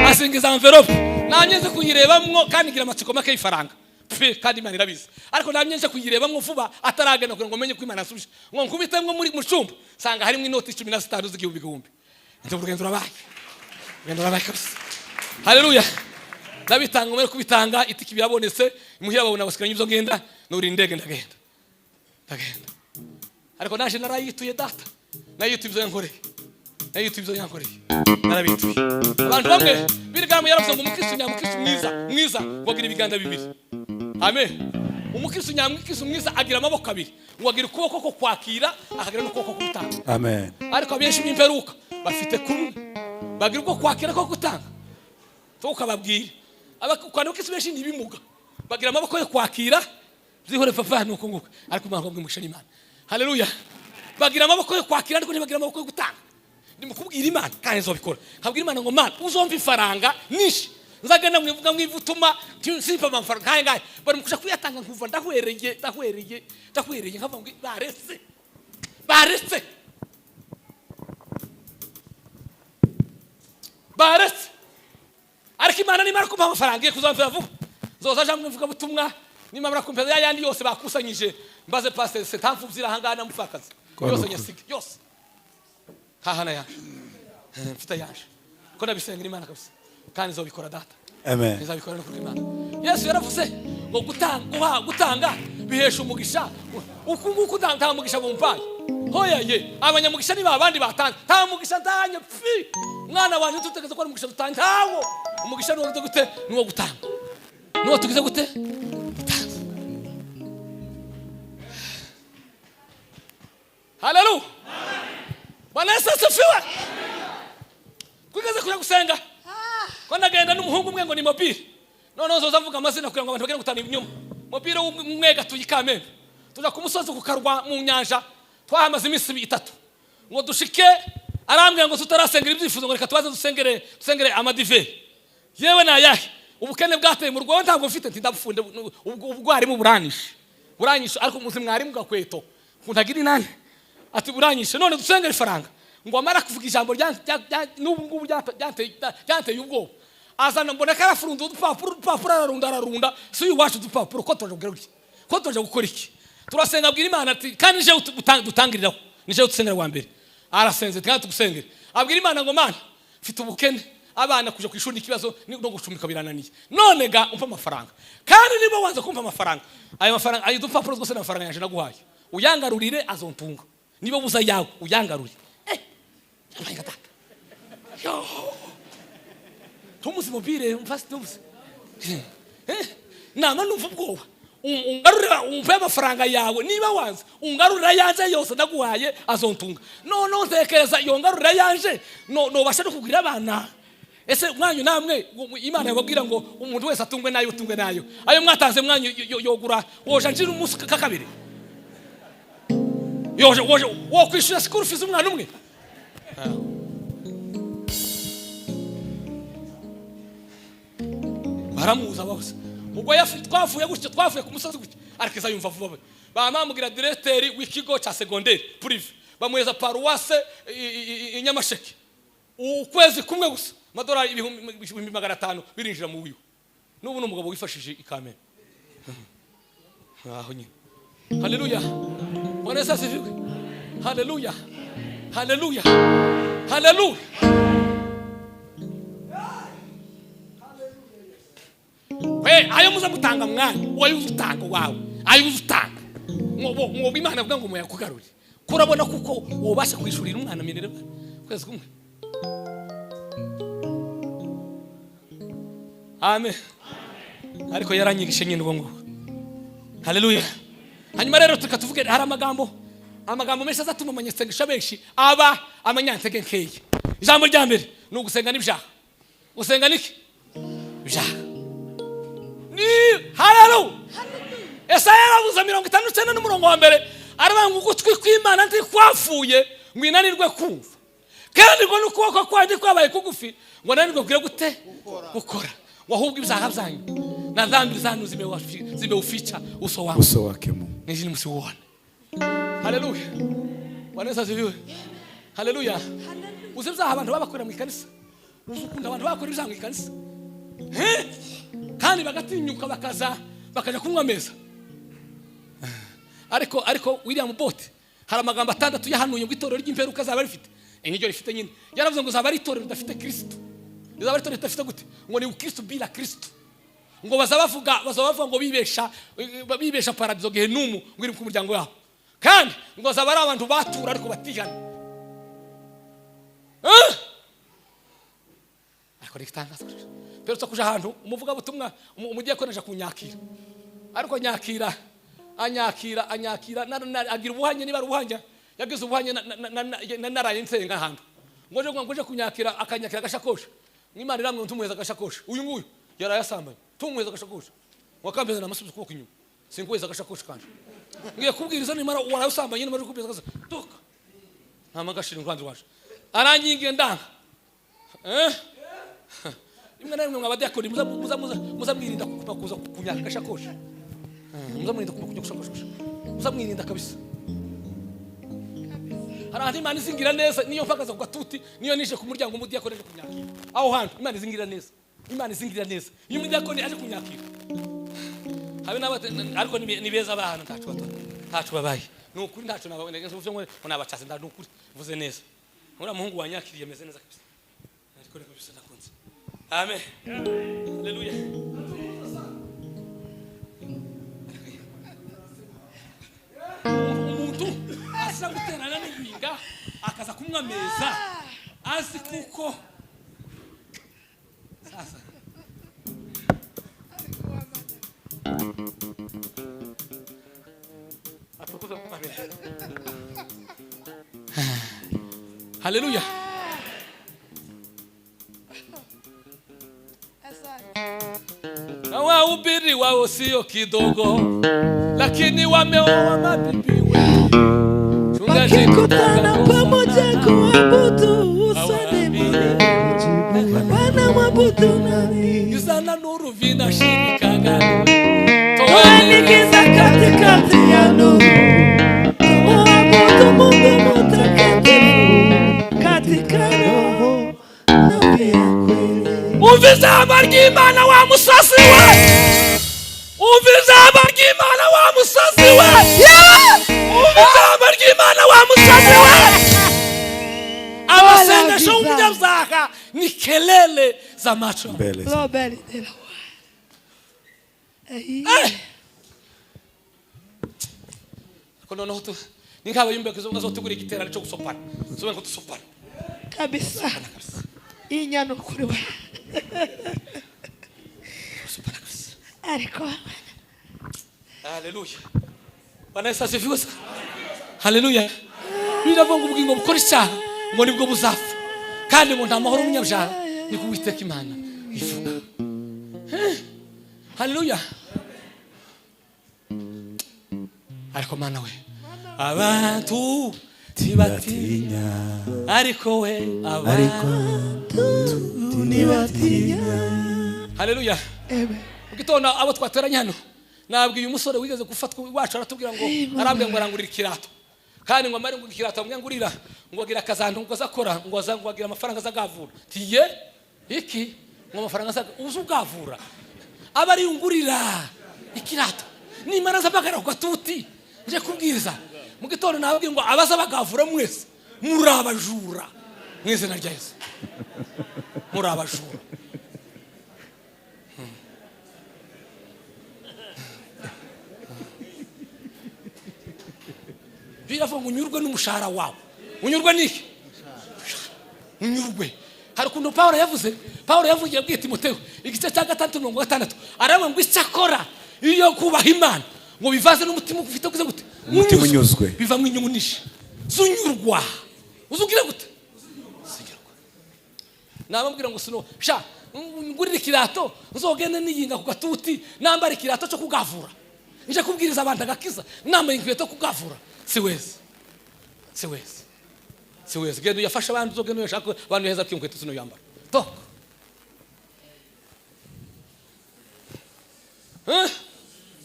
Asingiza envelope, namye nze kuyirebamwo kandi ngira amatsiko make y'ifaranga pe, kandi Imana irabizi. Ariko namye nje kuyirebamwo vuba ataragenda kugira ngo menye ko Imana yasubije. Ngo nkubitemwo muri mu cyumba, sanga harimo inoti 15 z'igihumbi igihumbi. Nje urugendo urabaye, urugendo urabaye kabisa. Haleluya. Ndabitanga, umere kubitanga, itiki birabonetse imuhira, babona basigaranye ibyo. Ngenda nuri indege, ndagenda, ndagenda. Ariko naje narayituye data, nayituye ibyo yankoreye, nayituye ibyo yankoreye, narabituye. Abantu bamwe birigamu yaravuze ngo umukristo nyamukristo mwiza mwiza ngo agira ibiganza bibiri. Amen. Umukristo nyamukristo mwiza agira amaboko abiri, ngo agira ukuboko ko kwakira, akagira n'ukuboko ko gutanga. Amen. Ariko abenshi b'imperuka bafite kumwe, bagira uko kwakira ko gutanga. Tukababwira abakristo benshi ntibimuga, bagira amaboko yo kwakira. Byihore papa, nuko nguko. Ariko Imana ngo n'Imana. Haleluya. Bagira amaboko yo kwakira, ariko ntibagira amaboko yo gutanga. Ndimukubwira Imana kandi nzobikora. Nkabwira Imana ngo Mana, uzomva ifaranga nishi nzagenda mwivuga mwivutuma simpa amafaranga ngahe ngahe, bari mukuja kuyatanga, nkuva ndahwereye, ndahwereye, ndahwereye, nkavuga ngo baretse, baretse, baretse. Ariko Imana nimara kumpa amafaranga igiye kuzamvira vuba, nzoza aja mwivuga butumwa. Nimara kumpa ya yandi yose bakusanyije, mbaze pastor setamfuvira ahangaha namufakazi yose nyasige yose hahana yaje mfite yaje ko ndabisengera Imana kabisa, kandi nzobikora data. Amen. Nzabikora no kuri Imana. Yesu yaravuze ngo gutanga, guha, gutanga bihesha umugisha. Uku nguku nta mugisha bumpaye. Hoya ye, abanyamugisha ni babandi batanga. Nta mugisha ntanye pfi mwana wanje, tutegeze ko ari umugisha dutanga. Ntawo umugisha. Ni uwo gute? Ni uwo gutanga. Ni uwo tugize gute? Gutanga. Haleluya. Bwana Yesu asifiwe. Twigeze kuja gusenga ko ndagenda n'umuhungu umwe ngo ni mobile. Noneho nzoza mvuga amazina kugira ngo abantu bagende gutana ibinyoma. Mobile umwe gatuye Ikamembe, tuja ku musozi kukarwa mu nyanja, twahamaze iminsi 3 ngo dushike. Arambwira ngo tutarasengera ibyifuzo, ngo reka tubaze dusengere amadive. Yewe nayahe? Ubukene bwateye mu rwawe, ntabwo mfite. Nti ndabufunde ubwarimu buranyishe, buranyishe. Ariko muzi mwarimu gakweto kuntagira inani, ati buranyishe, none dusengere ifaranga. Ngo amara kuvuga ijambo n'ubu ngubu ryanteye ubwoba. Azana, mbona ko arafurunda udupapuro, udupapuro ararunda, ararunda. Si uyu wacu udupapuro ko turaje kugira iki? Ko turaje gukora iki? Turasenga, abwira Imana ati kandi nije dutangiriraho, nije dusengera wa mbere. Arasenze, kandi tugusengere. Abwira Imana ngo Mana, mfite ubukene, abana kuja ku ishuri ikibazo, no gucumbika birananiye, none ga umpa amafaranga. Kandi niba wanze kumpa amafaranga, ayo mafaranga, ayo dupapuro twose n'amafaranga yaje naguhaye, uyangarurire, azontunga. Niba buza yawe, uyangarurire. Yabaye data. Yo, tumuzi mobile mfasi tumuzi. Nama numva ubwoba. Ungarurira umpe amafaranga yawe niba wanze ungarurira yanje yose ndaguhaye azontunga. None ntekereza iyo ngarurira yanje no nobasha no kugira abana. Ese mwanyu namwe Imana yababwira ngo umuntu wese atungwe nayo utungwe nayo. Ayo mwatanze mwanyu yogura woja njira umunsi kakabiri. Yoje woje wo kwishura school fees umwana umwe. Baramuza bose. Ubwo twavuye gutyo twavuye ku musozi gutyo ariko yumva vuba bamamubwira directeur w'ikigo cya secondaire privé bamuheza paroisse i Nyamasheke ukwezi kumwe gusa amadolari 500 birinjira mu wiwe. N'ubu ni umugabo wifashije ikamera aho nyine. Haleluya, Bwana Yesu asifiwe. Haleluya, haleluya, haleluya. Ayo muza mutanga mwanya wayo uzutanga wawe ayo uzutanga mwobo Imana avuga ngo muyakugarure kurabona kuko wobasha kwishurira umwana minerva kwezi kumwe. Amen. Ariko yaranyigishe nyine ubwo ngo haleluya. Hanyuma rero tukatuvuge hari amagambo menshi azatuma abanyasengesho benshi aba amanyantege nkeya. Ijambo rya mbere ni ugusenga n'ibyaha. Gusenga niki? Ibyaha. Ni haleluya. Esaya yaravuze 59 n'umurongo wa mbere aravuga ngo ugutwi kw'Imana ntikwafuye ngo inanirwe kumva, kandi ngo n'ukuboko kwayo kwabaye kugufi ngo nanirwe kugira gute gukora, ahubwo ibyaha byanyu na dhambi zanyu zimeuficha uso wangu, uso wake Mungu nijini msiuone. Haleluya, Bwana Yesu asifiwe. Haleluya. Uzi ibyaha abantu babakora mu ikanisa, uzukunda abantu bakora ibyaha mu ikanisa kandi bagatinyuka bakaza bakaja kunywa ameza. Ariko William Booth hari amagambo 6 yahanuye ngo itorero ry'imperuka azaba rifite inyo rifite nyine. Yaravuze ngo zaba ari itorero ridafite Kristo, rizaba ari itorero ridafite gute ngo ni Kristo bila Kristo, ngo bazabavuga ngo bibesha paradizo gehenumu ngo iri ku muryango wabo, kandi ngo zaba ari abantu batura ariko batihana. Ariko ritangaza pero kuja ahantu umuvuga butumwa umudiyakoni aje kunyakira, ariko nyakira anyakira agira ubuhanye niba ubuhanya yagize ubuhanye naraye nsenga ahantu ngo nje kunyakira akanyakira agashakoshi mw'Imana iramwe ntumuheza agashakoshi uyu nguyu yarayasambanye tumuheza agashakoshi wakambeza namasubiza ukuboko inyuma sinkuheza agashakoshi kanje ngiye kubwiriza nimara warayasambanye nimara kubwiriza akaza tuka nta magashira uruhande rwaje aranyingiye ndanga rimwe na rimwe mwabadiyakoni muza mwirinda kuza kunyaka agashakoshi, muza mwirinda kunyaka agashakoshi, muza mwirinda kabisa. Hari ahantu Imana izingira neza niyo mpagaze ku gatuti niyo nije ku muryango umudiyakoni aje kunyakira aho hantu Imana izingira neza, Imana izingira neza iyo umudiyakoni aje kunyakira habe n'abate ariko ni beza abantu ntacu babaye ni ukuri ntacu nababone ngo nabacase nda ni ukuri mvuze neza uriya muhungu wanyakiriye ameze neza kabisa ariko reka bisa nakunze. Amen. Haleluya. Umuntu asa guterana n'ibinga akaza kumwa meza azi kuko sasa atukuza kukamera. Haleluya. Na wahubiri wao sio kidogo, lakini wameoa mabibi wengi. Wakikutana pamoja kuabudu usoni mwake, wanamwabudu nani? Giza na nuru vinashirikana, toeni giza katikati ya nuru, tumwabudu Mungu mtakatifu katika roho na pia kweli. Umva ijambo ry'Imana wa musozi we, umva ijambo ry'Imana wa musozi we, umva ijambo ry'Imana wa musozi we. Amasengesho y'umunyabyaha ni kelele za macho. Ariko noneho ni nk'aba yumva ko azotugura igiterane cyo gusopana, sobe ngo dusopana kabisa inyana kuri we ariko Haleluya. Bwana Yesu asifiwe sana. Haleluya. Biravuga ngo ubugingo bukora icyaha ngo nibwo buzapfa, kandi ngo nta mahoro umunyabyaha, ni ku Uwiteka Imana ivuga. Haleluya. Ariko Mana we, abantu ntibatinya, ariko we abantu ntibatinya. Haleluya. Mu gitondo abo twateranye hano, nabwiye umusore wigeze gufatwa iwacu, aratubwira ngo arambwira ngo arangurira ikirato, kandi ngo amare ngo ikirato amwe ngurira ngo agira akazantu ngo azakora ngo aza ngo agira amafaranga azagavura. Tiye iki ngo amafaranga azaga uzi ugavura aba ari ngurira ikirato nimara azabagara ku gatuti nje kubwiriza. Mu gitondo nababwiye ngo abaza bagavura mwese muri abajura mu izina rya Yesu, muri abajura. Biravuga ngo unyurwe n'umushahara wawe. Unyurwe n'iki? Unyurwe. Hari ukuntu Pawulo yavuze, Pawulo yavugiye abwiye Timoteyo igice cya 6:6, aravuga ngo icyakora iyo kubaha Imana ngo bivaze n'umutima ufite kuze gute? Umutima unyuzwe. Bivamo inyungu nyinshi. Zunyurwa. Uzugira gute? Zunyurwa. Nababwira ngo sino sha ngurira ikirato nzogende niyinga ku gatuti nambara ikirato cyo kugavura, nje kubwiriza abantu agakiza nambaye inkweto kugavura. Siwezi, siwezi, siwezi. Genda uyafasha abandi, uzogenda uyashaka abantu heza kwinkweto sino yambara toka.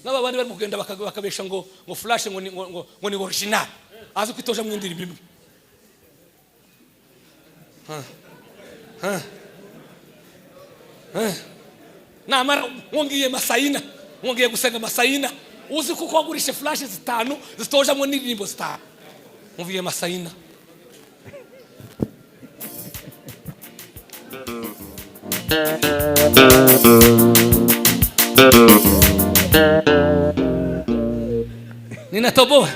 N'aba bandi bari kugenda bakabesha ngo ngo flash ngo ni ngo ngo ni original, azi kwitoja mu indirimbo imwe. Namara ngongiye Masayina, ngongiye gusenga Masayina, uzi kuko wagurishe flash zitanu zitojamwo n'indirimbo zitanu. Mvuye Masayina. Ninatoboa.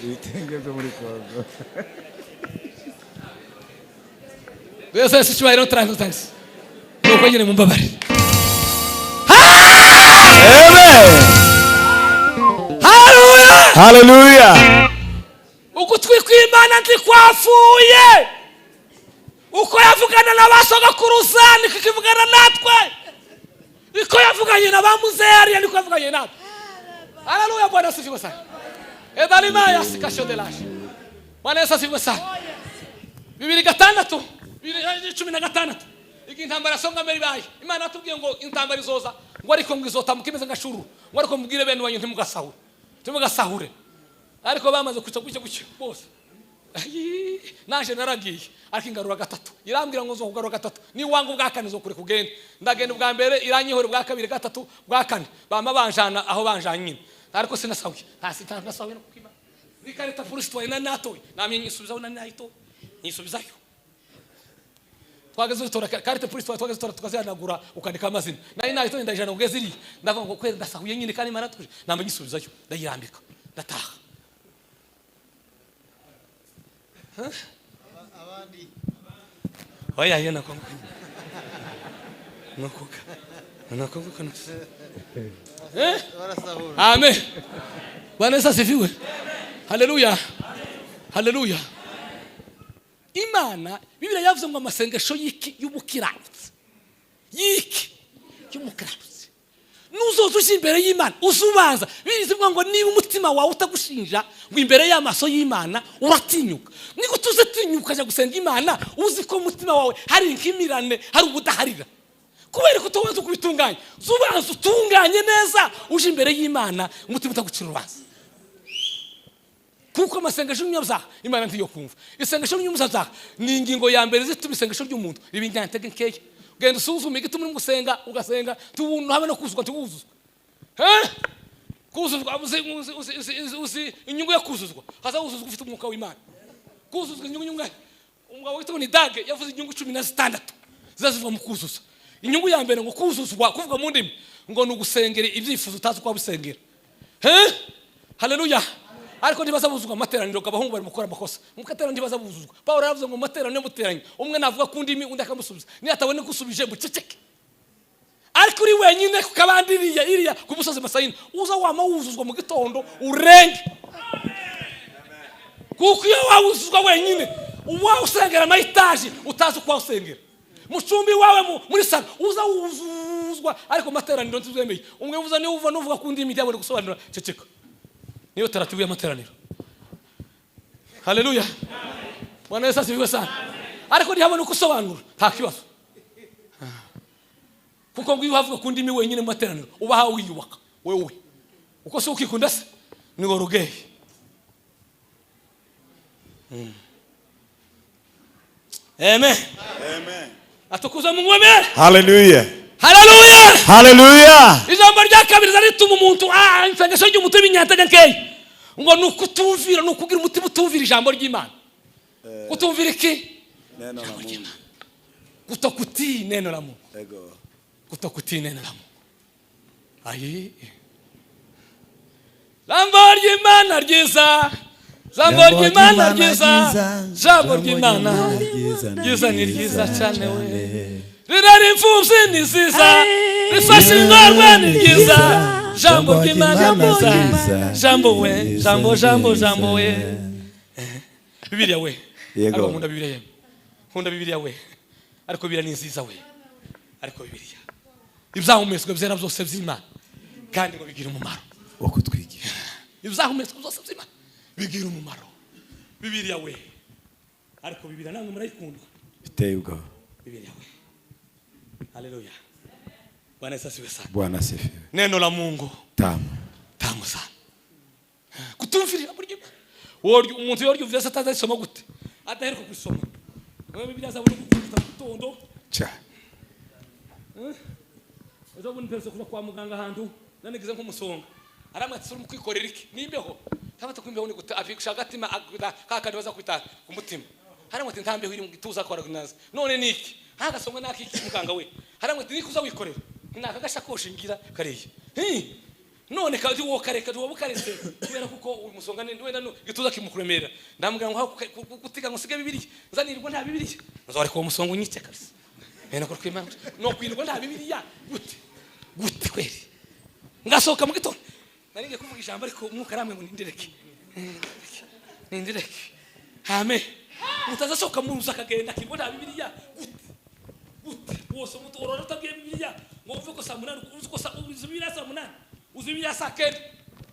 Ibitenge byo muri Kongo. Yesu asicyubahiro thanks. Nuko nyine mumbabarire. Amen. Haleluya. Haleluya. Ugutwi kw'Imana ntikwafuye. Uko yavugana na ba sogokuruza niko ikivugana natwe. Niko yavuganye na ba muzehe niko yavuganye natwe. Haleluya. Bwana asifiwe sana. Edalimaya sikashodelash. Bwana Yesu asifiwe sana. 2006 2016 iki intambara songa mbere ibaye, Imana yatubwiye ngo intambara izoza ngo ariko ngo izotamuka imeze nka shuru, ngo ariko mubwire bene wanyu ntimugasahure, ntimugasahure. Ariko bamaze kuca gutya gutya bose. Naje naragiye ariko ingarura gatatu, irambwira ngo nzokugarura gatatu, ni wangu ubwa kane nzokure kugenda. Ndagenda ubwa mbere iranyihora, ubwa kabiri, gatatu, ubwa kane bama banjana aho banjanye nyine, ariko sinasahuye, ntasahuye no kukima nikarita polisi twaye na natoye namye nyisubizaho na nayito nyisubizayo. Twageze dutora carte polisi twageze dutora tukazihanagura ukandika amazina, nari nayito ndayijana kugeza iriya, ndavuga ngo kweri ndasahuye nyine kandi Imana yatuje, namye nyisubizayo ndayirambika ndataha. Oya yena kongo. Nakoka. Nakoka. Amen. Bwana Yesu asifiwe. Haleluya. Haleluya. Imana Bibiliya yavuze ngo amasengesho y'iki y'umukiranutsi. Y'iki y'umukiranutsi. Nuzoza uje imbere y'Imana uzubanza bivuga ngo niba umutima wawe utagushinja ngo imbere y'amaso y'Imana uratinyuka. Niko tuzatinyuka ajya gusenga Imana uzi ko umutima wawe hari inkimirane, hari ubudaharira. Kubera ko utobanza kubitunganya, zubanza utunganye neza uje imbere y'Imana umutima utagucira urubanza. Kuko amasengesho y'umunyabyaha Imana ntiyo kumva. Isengesho ry'umunyabyaha ni ingingo ya mbere zituma isengesho ry'umuntu riba inyantege nkeya. Genda usuzume igituma uri gusenga ugasenga tubuntu habe no kuzuzwa tubuzuzwa. Kuzuzwa uzi inyungu ya kuzuzwa. Haza uzuzwa ufite umwuka w'Imana. Kuzuzwa inyungu nyungu. Umugabo witwa ni Dage yavuze inyungu 16 zizaziva mu kuzuza. Inyungu ya mbere ngo kuzuzwa kuvuga mu ndimi ngo nugusengera ibyifuzo utazi ko wabisengera. Haleluya. Ariko ntibazabuzuzwa amateraniro abahungu bari mukora amakosa. Mukateraniro ntibazabuzuzwa. Paulo yaravuze ngo amateraniro muteranye. Umwe navuga ku ndimi undi akamusubiza. Ni atabone gusubije buceceke. Ariko uri wenyine ku kabandi iriya iriya ku musozi Masayina, uza wama wuzuzwa mu gitondo urenge, kuko iyo wawuzuzwa wenyine uba usengera ama étage utazi uko wawusengera mu cumbi iwawe muri salo, uza wuzuzwa. Ariko mu materaniro ntizwemeye. Umwe uvuza niba uva nuvuga ku ndimi byabone gusobanura, ceceka, niyo taratibu y'amateraniro. Haleluya, Bwana Yesu asifiwe sana. Ariko ntihabone uko usobanura, nta kibazo, kuko ngo iyo uhavuga ku ndimi wenyine mu materaniro, uba wiyubaka wewe, uko si ukikunda se ni orgueil. Amen. Amen. Atukuza Mungu amen. Hallelujah. Haleluya. Hallelujah. Ijambo rya kabiri rituma umuntu isengesho ry'umutima inyantege nkeya ngo ni ukutumvira, ni ukugira umutima utumvira ijambo ry'Imana. Kutumvira iki? Neno la Mungu. Kutokutii neno la Mungu. Ego. Kutokutii neno la Mungu. Ayi, jambo ry'Imana ryiza, jambo ry'Imana ryiza, jambo ry'Imana ryiza ni ryiza cyane we. Rirera imfubyi ni nziza, rifasha ingorwa ni ryiza, jambo ry'Imana ryiza, jambo we, jambo, jambo, jambo we, Bibiliya we. Yego. Ariko nkunda Bibiliya yemwe, nkunda Bibiliya we. Ariko Bibiliya ni nziza we. Ariko Bibiliya, ibyahumetswe byera byose by'Imana kandi ngo bigira umumaro wo kutwigisha. Ibyahumetswe byose by'Imana bigira umumaro. Bibiliya we. Ariko Bibiliya namwe murayikunda. Biteye ubwoba. Bibiliya we. Haleluya, Bwana Yesu asifiwe sana. Bwana asifiwe. Neno la Mungu Tamu. Tamu sana. Kutumvira buryo woryo umuntu yoryo vyose atazisoma gute, adaheruka gusoma wewe Bibiliya azabona gukunda mu gitondo. Cha. Ejo bundi mperutse kuva kwa muganga ahantu nanigize nk'umusonga, aramwe ati: "Urimo kwikorera iki nimbeho?" Tabata kwimbeho ni gute afi gushaka agatima ka kandi baza kwita ku mutima. Haramwe ati: "Nta mbeho iri mu gituza kwa naza none niki hagasonga nakiki muganga we." Haramwe ati: "Niki uza wikorera?" Naka gashakoshi ngira kariya. Hi! None kandi wo kareka wo bukaretse kubera kuko uyu musonga ni wenda no gituza kimukuremera. Ndamubwira ngo gutiga ngo usige Bibiliya, nzanirwa nta Bibiliya, nzareka uwo musonga unyice kabisa. Nako kwimana no kwirwa nta Bibiliya gute gute kweri ngasohoka mu gitondo. Nari ngiye kuvuga ijambo ariko Umwuka aramwe ngo nindireke, nindireke. Amen. Mutazasohoka mu nzu akagenda akirwa nta Bibiliya gute gute? Wose umuntu urora utabwiye Bibiliya ngo uvuge ko saa 8 uzi ko uzi Bibiliya saa 8, uzi Bibiliya saa 9,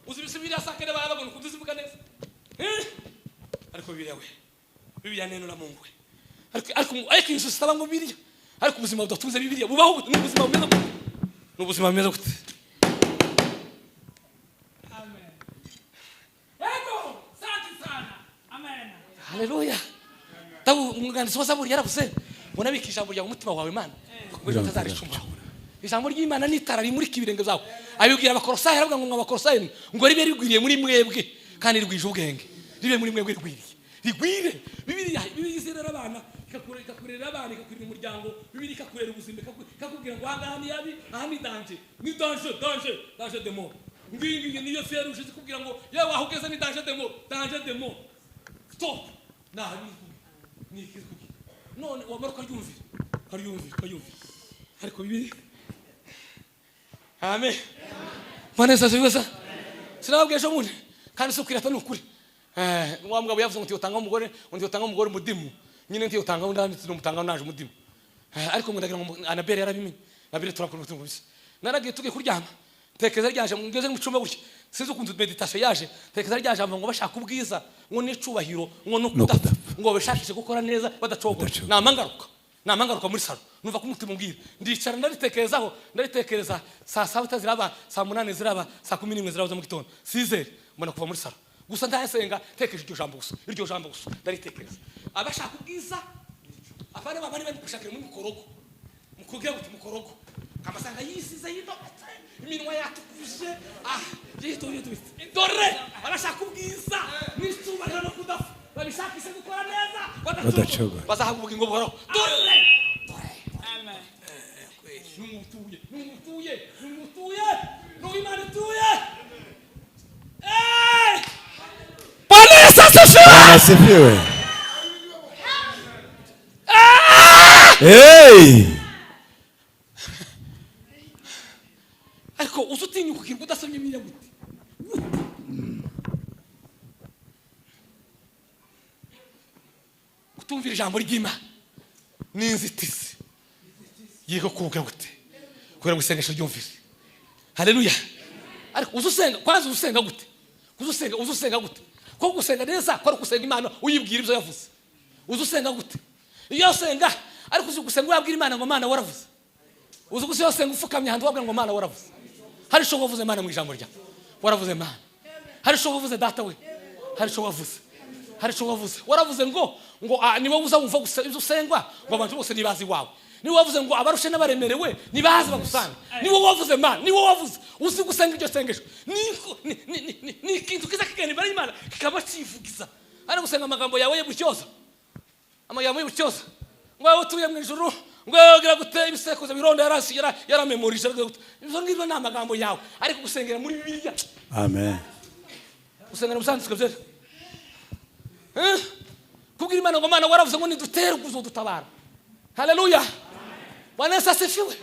uzi Bibiliya saa 9, baba babona ukuntu uzivuga neza. Ariko Bibiliya we, Bibiliya neno la Mungu we. Ariko inzu zitaba ngo Bibiliya, ariko ubuzima budatunze Bibiliya bubaho gute? Ni ubuzima bumeze gute? Ni ubuzima bumeze gute? Amen. Ego, asante sana. Amen. Haleluya. Tabu umwanditsi wa Zaburi yaravuze ngo nabika ijambo ryawe umutima wawe Imana ngo ejo utazaricumuraho. Ijambo ry'Imana ni itara rimurika ibirenge byawe. Abibwira Abakorosayi, aravuga ngo mwa Bakorosayi, ngo ribe rigwiriye muri mwebwe kandi rigwije ubwenge, ribe muri mwebwe rigwiriye, rigwire. Bibiliya, Bibiliya izerera abana, ikakurera abana, ikakurera umuryango. Bibiliya ikakurera ubuzima, ikakubwira ngo aha ngaha ni habi, aha ni danger, ni danger, danger, danger de mort. Ngiyi ngiyi niyo feu rouge ikubwira ngo yewe aho ugeze ni danger de mort, danger de mort, stop. Naha ni ikizikubwira none wamara ukaryumvira, ukaryumvira, ukaryumvira. Ariko Bibiliya, amen. Bwana Yesu asifiwe sana. Sinababwiye ejo bundi kandi si ukwirata, ni ukuri. Wa mugabo yavuze ngo ntiyotanga umugore, ngo ntiyotanga umugore umudimu nyine, ntiyotanga undi, ntiyotanga naje umudimu. Ariko ngo ndagira ngo Anabere yarabimenye. Anabere turakora umutungo bisa. Naragiye tugiye kuryama, tekereza ryaje ngeze mu cyumba gutya, sinzi ukuntu meditation yaje, tekereza ryaje ngo bashaka ubwiza ngo n'icubahiro ngo no kudapfa, ngo bashakishe gukora neza badacogora. Badacogora. Namangaruka, namangaruka muri salo, numva ko umutima umbwira, ndicara ndaritekerezaho, ndaritekereza. Saa 7 ziraba, saa 8 ziraba, saa 11 ziraba za mu gitondo, sizere mbona kuva muri salo gusa ntayasenga, tekereje iryo jambo gusa, iryo jambo gusa ndaritekereza. Abashaka ubwiza abana bari bari gushakira muri mukorogo, mukubwira kuti mukorogo amasanga yisize yinobetse, iminwa yatukuje, yitubitse. Dore abashaka ubwiza n'icubahiro no kudapfa babishakishe gukora neza badacogora, Badacogora. bazahabwa ubugingo buhoraho. Dore Amen. n'umutuye, n'umutuye, n'umutuye, n'uwimana ituye. Eh! Bwana Yesu asifiwe. Bwana asifiwe. Hey! Kutumvira ijambo ry'Imana ni inzitizi yiga kuvuga gute kugira ngo isengesho ryumvire. Haleluya. Ariko uzi usenga kwanza, uzi usenga gute? Uzi usenga, uzi usenga gute? Ko gusenga neza ko ari gusenga Imana uyibwira ibyo yavuze. Uzi usenga gute? Iyo usenga, ariko uzi gusenga wabwira Imana ngo: "Mana, waravuze"? Uzi gusa iyo usenga upfukamye ahantu wabwira ngo: "Mana, waravuze"? Hari icyo wavuze, Mana, mu ijambo ryawe. Waravuze, Mana. Hari icyo wavuze, Data we. Hari icyo wavuze, hari icyo wavuze. Waravuze ngo niwe uza wumva gusa ibyo usengwa, ngo abantu bose nibazi iwawe. Niwe wavuze ngo abarushe n'abaremerewe nibaze bagusanga. Niwe wavuze, Mana, niwe wavuze. Uzi gusenga iryo sengesho ni ikintu kiza kigenda imbere y'Imana kikaba kivugiza. Ari gusenga amagambo yawe y'ubutyoza, amagambo y'ubutyoza, ngo wowe utuye mu ijuru, ngo wowe gute, ibisekuzo bironda yarasi yaramemorije gute. Ibyo ngibyo ni amagambo yawe, ariko gusengera muri Bibiliya, Amen. gusengera mu byanditswe byera. Eh? Kubwira Imana ngo: "Mana, waravuze ngo nidutere uzodutabara." Haleluya, Bwana Yesu asifiwe.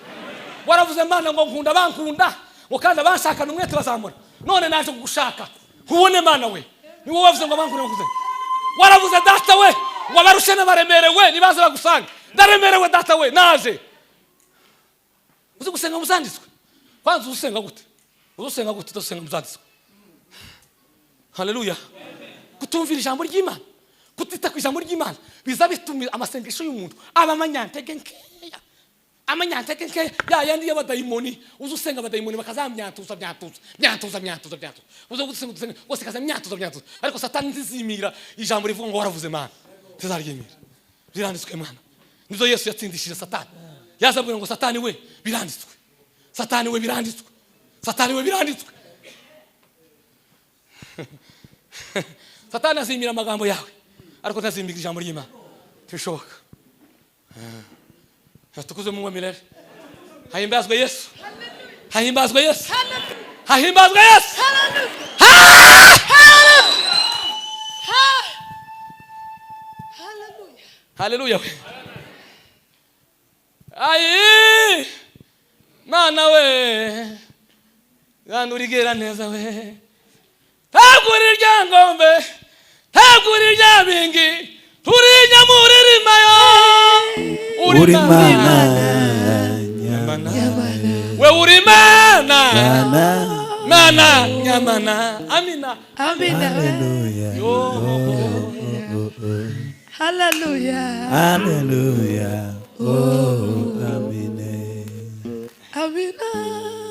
Waravuze, Mana, ngo nkunda bankunda, ngo kandi abanshakana umwete bazamura. None naje kugushaka nkubone, Mana we. Ni wowe wavuze ngo abankunda bakuze. Waravuze, Data we, ngo abarushe n'abaremerewe nibaze bagusanga. Ndaremerewe, Data we, naje. Uzi gusenga mu byanditswe kwanza? Uzi usenga gute? Uzi usenga gute udasenga mu byanditswe? Haleluya. Kutumvira ijambo ry'Imana, kutita ku ijambo ry'Imana biza bituma amasengesho y'umuntu aba amanyantege nkeya, amanyantege nkeya ya yandi y'abadayimoni. Uza usenga abadayimoni bakazamyantuza, myantuza, myantuza, myantuza, myantuza. Uza gusenga, usenga bose kazamyantuza, myantuza. Ariko Satani ntizimira ijambo rivuga ngo: "Waravuze, Mana." Ntizaryemera. Biranditswe, Mana. Nibyo Yesu yatsindishije Satani. Yazabwira ngo: "Satani we, biranditswe. Satani we, biranditswe. Satani we, biranditswe." Satani azimira amagambo yawe, ariko ntazimira ijambo ry'Imana, ntibishoboka. Tukuze mu milele. Hahimbazwe Yesu, hahimbazwe Yesu, hahimbazwe Yesu. Hallelujah. Haleluya we. Ayi Mana we, kandi urigera neza we. Ntabwo uri ryangombe, ntabwo uri ryabingi, turi nyamuririma yo. Uri Mana. Nyamana we, uri Mana. Mana. Mana nyamana, amina. Amina. Hallelujah. Yo. Hallelujah. Hallelujah. Oh, amen. Amina.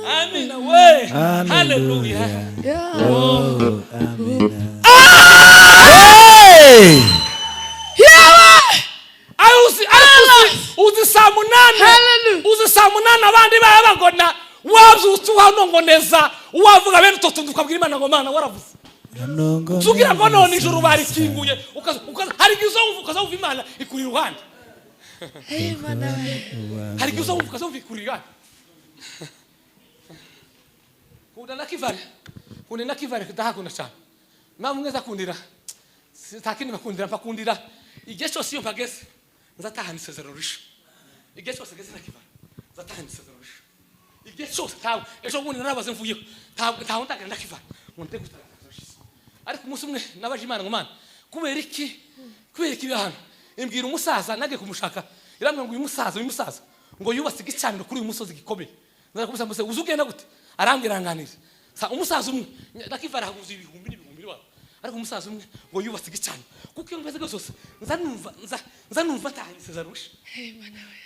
Amina we, haleluya. Yeah. Oh, amen. Hey! Ayo uzi, ariko uzi saa 8. Hallelujah. Uzi saa 8 abandi baba bagona, wabyutse uhanongoneza, wavuga bene utwo tuntu, ukabwira Imana ngo: "Mana, waravuze." Tugira ngo none ijuru barikinguye, hari igihe uzumva, ukazumva Imana ikuri iruhande. Hey, Mana we. Hari igihe uzumva, ukazumva ikuri iruhande. Kunda nakivare, kunda nakivare, ndahakunda cyane. Impamvu mwe zakundira, nta kindi bakundira, mpakundira igihe cyose iyo mpageze nzatahana isezerano risha. Igihe cyose ngeze nakivare nzatahana isezerano risha, igihe cyose. Ntawe, ejo bundi narabaze mvuyeho, ntawe ndagenda nakivare ngo nde gutahana isezerano risha. Ariko umunsi umwe nabaje Imana ngo: "Mana, kubera iki, kubera iki hano?" Imbwira umusaza nagiye kumushaka, irambwira ngo uyu musaza ngo yubatse igicaniro kuri uyu musozi gikomeye. Ndaza kumusaza, musaza, uzi ugenda gute? Arambwira, aranganira. Sa umusaza umwe nakivara haguze ibihumbi n'ibihumbi by'abantu, ariko umusaza umwe ngo yubatse igicaniro. Kuko iyo mbaze zose nza numva ntahanye isezerano risha. Hey, Mana we.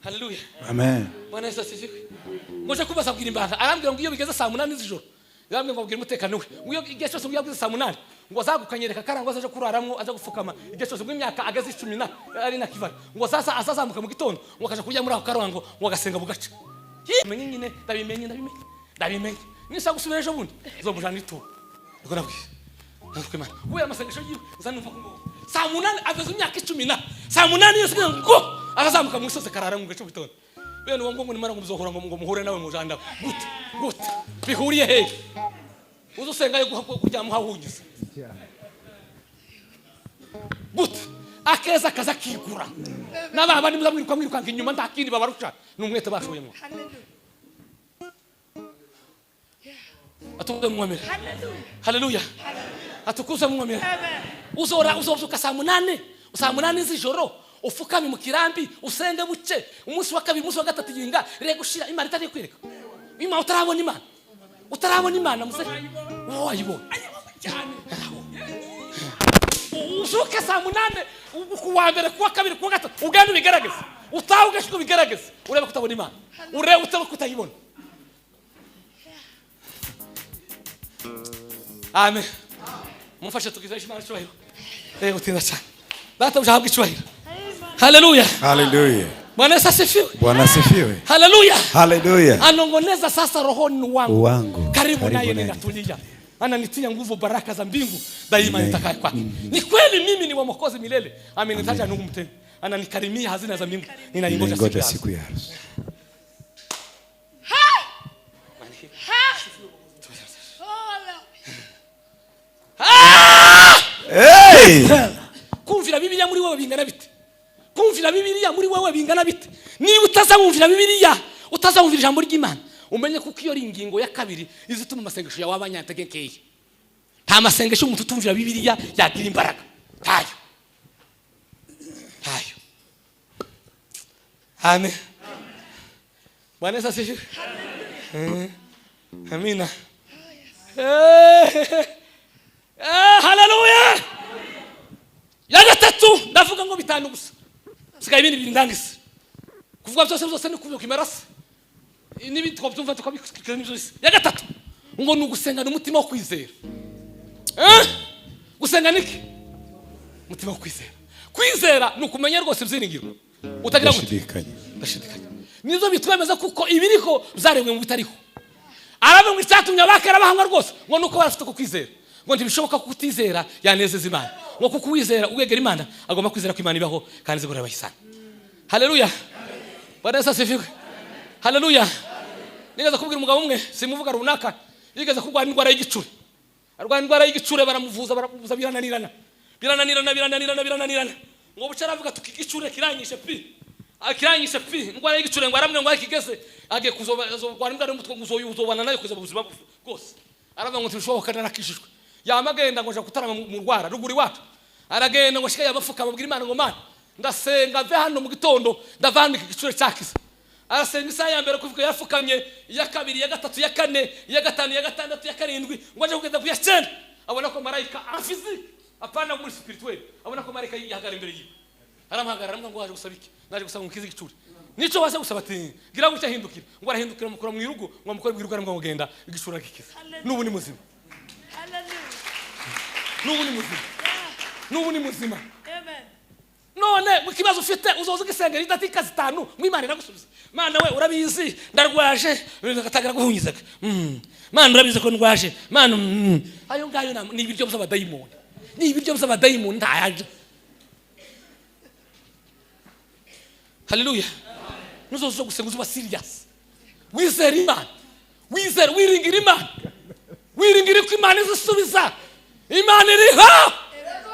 Haleluya. Amen. Bwana Yesu asifiwe. Ngo nje kubaza, abwira imbata, arambwira ngo iyo bigeze saa 8 z'ijoro, yarambwira ngo abwira umutekano we, ngo iyo igihe cyose, ngo iyo ageze saa 8, ngo azagukanyereka karangwa azaje kuraramwo, aza gupfukama igihe cyose, ngo imyaka ageze 10 na ari na kivara, ngo azaza azazamuka mu gitondo, ngo akaja kurya muri ako karango, ngo agasenga bugaca. Menye nyine, ndabimenye, ndabimenye, ndabimenye. Nishaka gusubira ejo bundi nzomujana ituro. Niko nabwiye. Ntabwo Imana kubera amasengesho yiwe nza numva ko ngo saa 8 ageze imyaka 10 na saa 8 yose ngo azazamuka mu misozi karara mu gace gitondo. Bene uwo ngo nimara ngo muzohura, ngo muhure nawe mujanda gute? Gute bihuriye hehe? Uza usenga yo kuryama uhahungiza gute? Akeza kaza kigura n'aba bandi muza mwiruka, mwirukanka inyuma, nta kindi babarusha, ni umwete bashoyemo. Hallelujah. Atukuze mwamira. Hallelujah. Haleluya, atukuze mwamira. Amen. Uzora uzobyuka saa 8. Saa 8 z'ijoro ufukame mu kirambi usenge buce, umunsi wa kabiri, umunsi wa gatatu, yinga rego ushira Imana itari kwereka. Imana utarabona, Imana utarabona, Imana muze wowe wayibona uzuke saa 8 ku wa mbere, ku wa kabiri, ku wa gatatu, ugende ubigaragaze, utahe ugashyika ubigaragaze, urebe ko utabona Imana, urebe utaba ko utayibona. Amen. Mumfashe tugize Imana icyubahiro. Rero utinda cyane, data ujahabwa icyubahiro. Haleluya. Haleluya. Bwana Yesu asifiwe. Bwana asifiwe. Haleluya. Haleluya. Anongoneza sasa rohoni wangu, Wangu, karibu karibu naye naye ninatulia, ananitia nguvu, baraka za mbingu daima nitakaye kwake. Ni kweli mimi ni wa Mwokozi milele, amenitaja ndugu mtendo, ananikarimia hazina za mbingu, ninaingoja siku Ningoja ya siku ya harusi. Hey! Kumvira Bibiliya muri wewe bingana bite? Kumvira Bibiliya muri wewe bingana bite? Niba utazawumvira Bibiliya, utazawumvira ijambo ry'Imana, umenye kuko iyo ari ingingo ya kabiri izituma amasengesho yawe aba anyantege nkeya. Nta masengesho y'umuntu utumvira Bibiliya yagira imbaraga. Ntayo. Ntayo. Amen. Bwana Yesu asifiwe. Amina. Haleluya. Ya gatatu ndavuga ngo bitanu gusa, sigaye ibindi bibiri ndangiza kuvuga byose byose ni kuvuga imarasa n'ibindi twabyumva tukabikurikirana n'ibyo byose. Ya gatatu ngo ni ugusengana umutima wo kwizera. Gusenga niki? Umutima wo kwizera. Kwizera ni ukumenya rwose ibyiringiro utagira gute? Ndashidikanya. Ndashidikanya. Nibyo bitwemeza kuko ibiriho byaremwe mu bitariho. Aravuga ngo icyatumye abakera bahangwa rwose ngo nuko barafite uko kwizera, ngo ntibishoboka ko kutizera yanezeza Imana, ngo kuko uwizera uwegera Imana agomba kwizera ko Imana ibaho kandi izigorora abayisanga. Haleluya. Bwana Yesu asifiwe. Haleluya. Nigeze kubwira umugabo umwe, simuvuga runaka, yigeze kurwara indwara y'igicure. Arwara indwara y'igicure, baramuvuza baramuvuza, birananirana birananirana birananirana birananirana, ngo buce aravuga tuki igicure kiranyishe pi, akiranyishe pi, indwara y'igicure. Ngo aramwe ngo akigeze agiye kuzorwara indwara y'umutwe, ngo uzobana nayo kugeza mu buzima bwose. Aravuga ngo ntibishoboka, narakijijwe. Yamagenda ngo aja gutarama mu rwara ruguru iwacu, aragenda ngo ashike yabapfuka, ababwira Imana ngo Mana ndasenga mve hano mu gitondo ndavana iki gicure cyakize. Arasenga isaha ya mbere kuvuga yafukamye, iya kabiri, iya gatatu, iya kane, iya gatanu, iya gatandatu, iya karindwi, ngo aje kugeza ku ya 9 abona ko marayika en physique, apana muri spirituel, abona ko marayika yihagarara imbere yiwe. Aramuhagarara aramubwira ngo waje gusaba iki? Naje gusaba ngo nkize igicure. Nico waje gusaba? Ati gira gutya, ahindukira ngo arahindukira mukura mu irugo, ngo amukore mu irugo, aramubwira ngo genda, igicure agikiza. N'ubu ni muzima. N'ubu ni muzima. N'ubu ni muzima. None mu kibazo ufite uzoza ugisengera idatika 5 mu Imana iragusubiza. Mana we urabizi ndarwaje, agatangira guhunyizaga. Mana urabizi ko ndwaje. Mana ayo ngayo ni ibiryo by'abadayimoni. Ni ibiryo by'abadayimoni ntayaje. Haleluya. Nuzoza gusenga uzuba serious. Wizera Imana. Wizera, wiringira Imana. Wiringira ko Imana izisubiza. Imana iriho.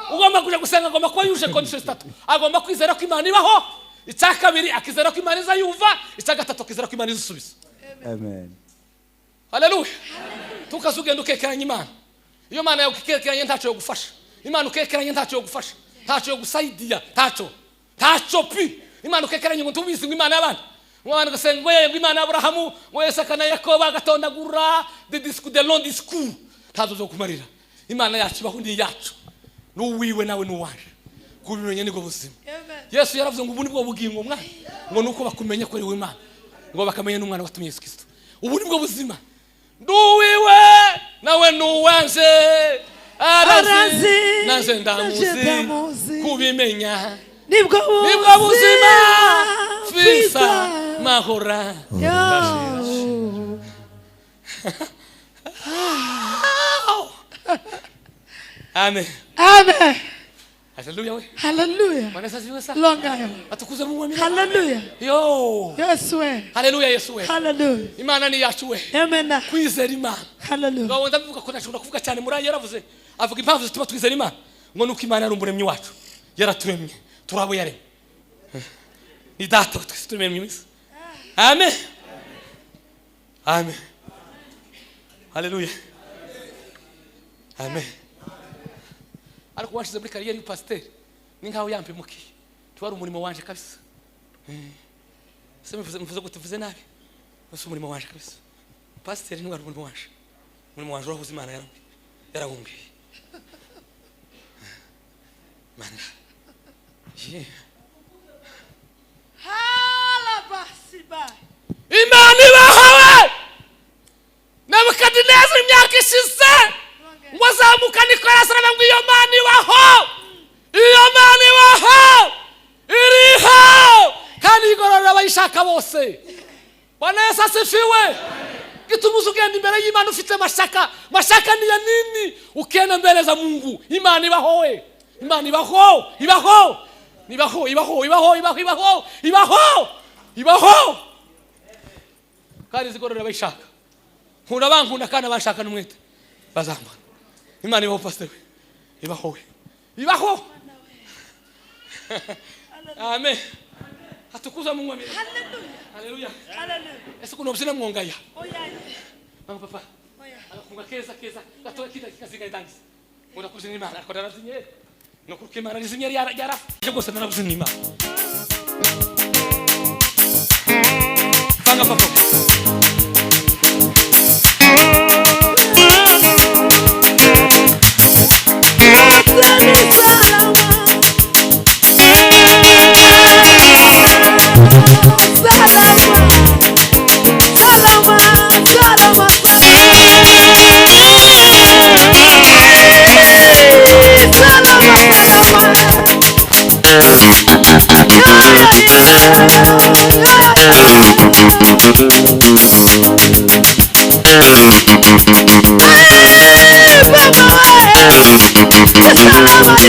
Ugomba kuja gusenga agomba kuba yuje condition zitatu. Agomba kwizera ko Imana ibaho. Icya kabiri akizera ko Imana izayumva. Icya gatatu akizera ko Imana izisubiza. Amen. Haleluya. Tukazugenda ukekeranya Imana. Iyo Imana yawe ukekeranye ntacyo yo gufasha. Imana ukekeranye ntacyo yo gufasha. Ntacyo yo gusaidia, ntacyo. Ntacyo pi. Imana ukekeranye ngo tubizi ngo Imana y'abandi. Ngo abantu gasenga ngo yego Imana y'Aburahamu, ngo Isaka na Yakobo, agatondagura de discours, de long discours. Ntazo zo kumarira. Imana yacu ibaho ni yacu. N'uwiwe nawe n'uwaje. Kubimenya nibwo buzima. Yesu yaravuze ngo ubu nibwo bugingo mwana, ngo nuko bakumenye ko ari we Imana, ngo bakamenya n'umwana watumye Yesu Kristo. Ubu nibwo buzima. Nduwiwe nawe n'uwanje, arazi naje ndamuzi, kubimenya nibwo buzima fisa mahora. Amen. Amen. Haleluya we. Haleluya. Bwana Yesu asifiwe sana. Longa. Atukuze Mungu amina. Haleluya. Yo. Yesu we. Haleluya Yesu we. Haleluya. Imana ni yacu we. Amen. Kwizera Imana. Haleluya. Ngaho ndavuga ko ntashobora kuvuga cyane muri yaravuze. Avuga impamvu zituma twizera Imana. Ngo nuko Imana ari umuremyi wacu. Yaraturemye. Turabo yaremye. Ni data twese turemye mwese. Amen. Amen. Haleluya. Amen. Ariko washize muri kariyeri y'upasiteri Ni nkaho yampemukiye. Tiwari umurimo wanje kabisa. Se mvuze gute, mvuze nabi? Ese umurimo wanje kabisa. Pasiteri ntiwari umurimo wanje. Umurimo wanje urahuze, Imana yarawumbwiye. Imana. Yeah. Halabasiba. Imana ibahawe. Nebukadinezari imyaka ishize ngo azamuka Nikolasi aravuga ngo iyo Mana ibaho, iyo Mana ibaho, iriho kandi igororera abayishaka bose. Bwana Yesu asifiwe. Gituma uza ugenda imbere y'Imana ufite mashaka. Mashaka ni ya nini? Ukienda mbele za Mungu. Imana ibaho we. Imana ibaho, ibaho, ibaho, ibaho, ibaho, ibaho, ibaho, ibaho, ibaho kandi izigororera abayishaka. Nkunda bankunda kandi abanshaka n'umwete bazambona. Imana ibaho, pastor we. Ibaho we, ibaho. Amen. Atukuza Mungu. Amina. Hallelujah. Haleluya. Hallelujah. Ese kuno msina mwongaya. Oya. Mama, papa. Oya. Agakunga keza keza gatoya kita kikazinga itangiza. Nkunda kubyina Imana, ariko narabyinye no kuko Imana nizimye yari yara rwose, narabyina Imana. Panga, papa. Salama. Salama. Salama. Salama.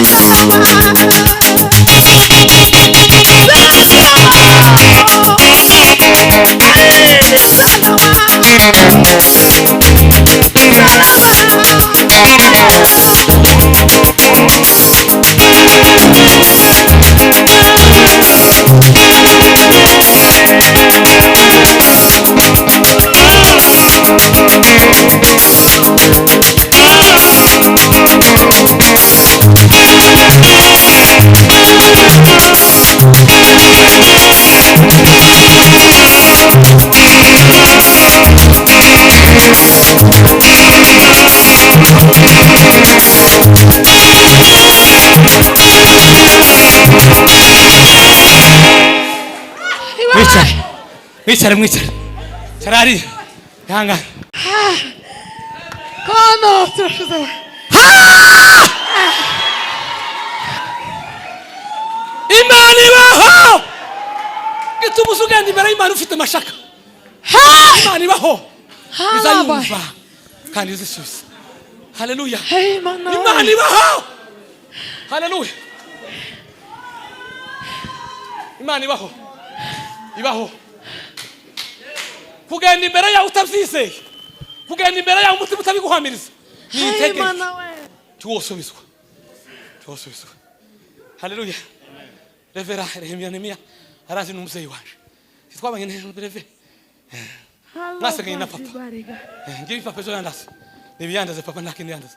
Salama. Mwicare, mwicare, mwicare. Carari ihangane. Kono turashize. Imana ibaho. Gituma uza ugenda imbere y'Imana ufite amashaka. Imana ibaho, izayumva kandi izisubiza. Haleluya. Hey, mana. Imana ibaho. Haleluya. Imana ibaho, ibaho. Kugenda imbere yawe utabyizeye, kugenda imbere yawe umutima utabiguhamiriza ni Hey, intege. mana we. Tiwosubizwa, tiwosubizwa. Haleluya. Revera Rehemiya, Nehemiya arazi, n'umubyeyi wanje twabanye neza. Reve mwasenganye na papa. Ngibi papa ejo yandaze nibiyandaze. Papa nta kintu yandaze,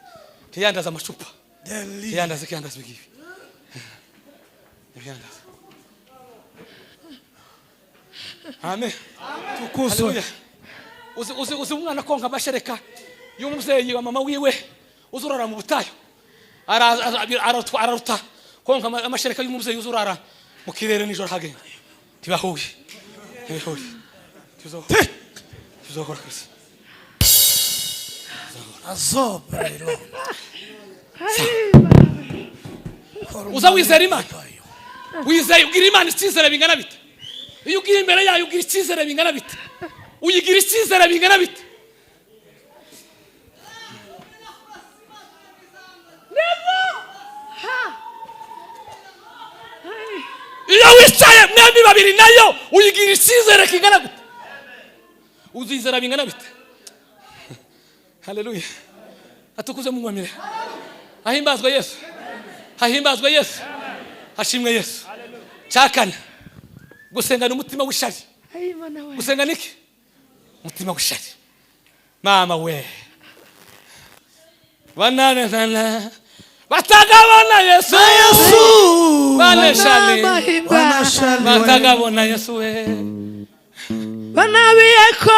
ntiyandaze amacupa, ntiyandaze kiyandaze ibigibi nibiyandaze. Amen. Tukuzwe. Haleluya. Uzi umwana konka amashereka y'umubyeyi wa mama wiwe uzurara mu butayu, araruta konka amashereka y'umubyeyi uzurara mu kirere nijoro hagenda. Ntibahuye, ntibahuye. Tuzohora kabisa. Azobrero. Uza wizera Imana, wizeye, ugira Imana icyizere bingana bite? Iyo ugiye imbere yayo ugira icyizere bingana bite? Uyigira icyizere bingana bite? Iyo wicaye mwembi babiri nayo uyigira icyizere kingana gute? Uzizera bingana bite? Haleluya. Atukuze Mungu wa milele. Ahimbazwe Yesu, hahimbazwe Yesu, hashimwe Yesu. Cyakane, gusenga ni umutima w'ishari. Hey, mana we. Gusenga niki? Umutima w'ishari. Mama we, bananana. Batagabona Yesu. Na Yesu. Baneshali. Wanashali. Batagabona Yesu we. Banabiyeko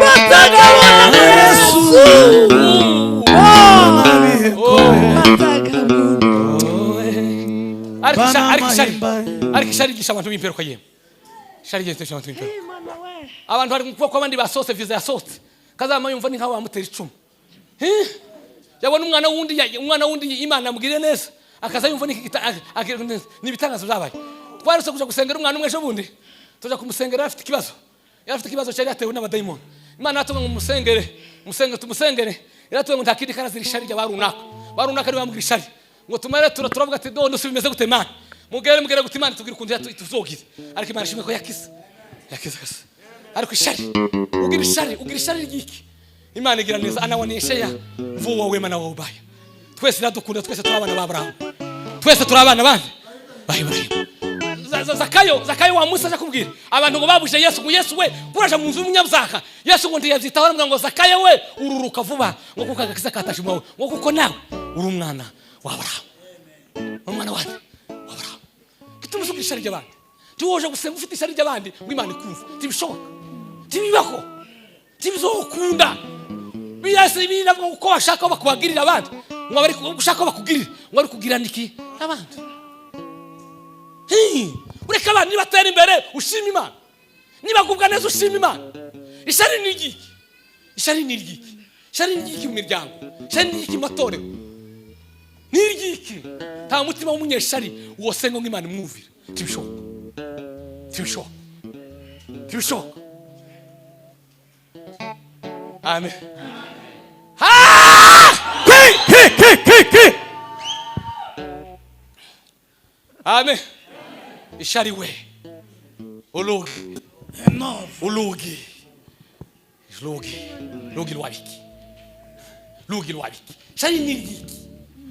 batagabona Yesu. Yesu. Batagabona. Ariko ariko ishari Banamahimba. ariko ishari ryigisha abantu b'imperuka yemwe. Ishari ryigisha abantu b'imperuka. Abantu bari mu kuboko, abandi basohotse, viza yasohotse, kazama yumva ni nkaho bamutera icumu. Eh? Yabona umwana wundi umwana wundi Imana amugiriye neza, akaza yumva ni ni ibitangazo byabaye. Twaruse kuja gusengera umwana umwe ejo bundi, tuja kumusengera, afite ikibazo, yari afite ikibazo cyari yatewe n'abadayimoni. Imana yatubwiye ngo musengere, musengere, tumusengere. Yaratubwiye ngo nta kindi karazira ishari rya ba runaka, ba runaka niwe bamubwira ishari. Ngo tumare tura turavuga ati: "None se bimeze gute, Imana?" Mugere mugere gute, Imana tubwira ukuntu tuzogira. Ariko Imana ishimwe ko yakize, yakize gusa. Ariko ishari, ugira ishari, ugira ishari ry'iki? Imana igira neza, anaonyeshea mvua wema na ubaya. Twese iradukunda, twese turi abana ba Aburahamu, twese turi abana bande? Ba Iburahimu. Zakayo, Zakayo wa Musa aja kubwira abantu ngo babuje Yesu ngo: "Yesu we, kuraja mu nzu y'umunyabyaha." Yesu ngo ntiyabyitaho, aramubwira ngo: "Zakayo we, ururuka vuba," ngo kuko agakiza katashe mwawe, ngo kuko nawe uri umwana wa Aburahamu, umwana wande? Wa Aburahamu. Gituma usugira ishari ry'abandi, ntiwoje gusenga ufite ishari ry'abandi ngo Imana ikumva. Ntibishoboka, ntibibaho, ntibizokunda. Birasa biravuga uko bashaka ko bakubagirira abandi, ngo bari ushaka ko bakugirira, ngo bari kugirana iki abandi. Hi, ureka abantu nibatera imbere ushima Imana, nibagubwa neza ushima Imana. Ishari ni igiki? Ishari ni iryiki? Ishari ni iryiki mu miryango? Ishari ni iryiki mu matorero? Ni iryiki? Nta mutima w'umunyeshari wosenga ngo Imana imwumvire. Ntibishoboka, ntibishoboka, ntibishoboka. Amen. Ha! Ki ki ki ki ki. Amen. Ishari we, ulugi. Nove. Ulugi, lugi, lugi lwabiki, lugi lwabiki. Shari ni iryiki?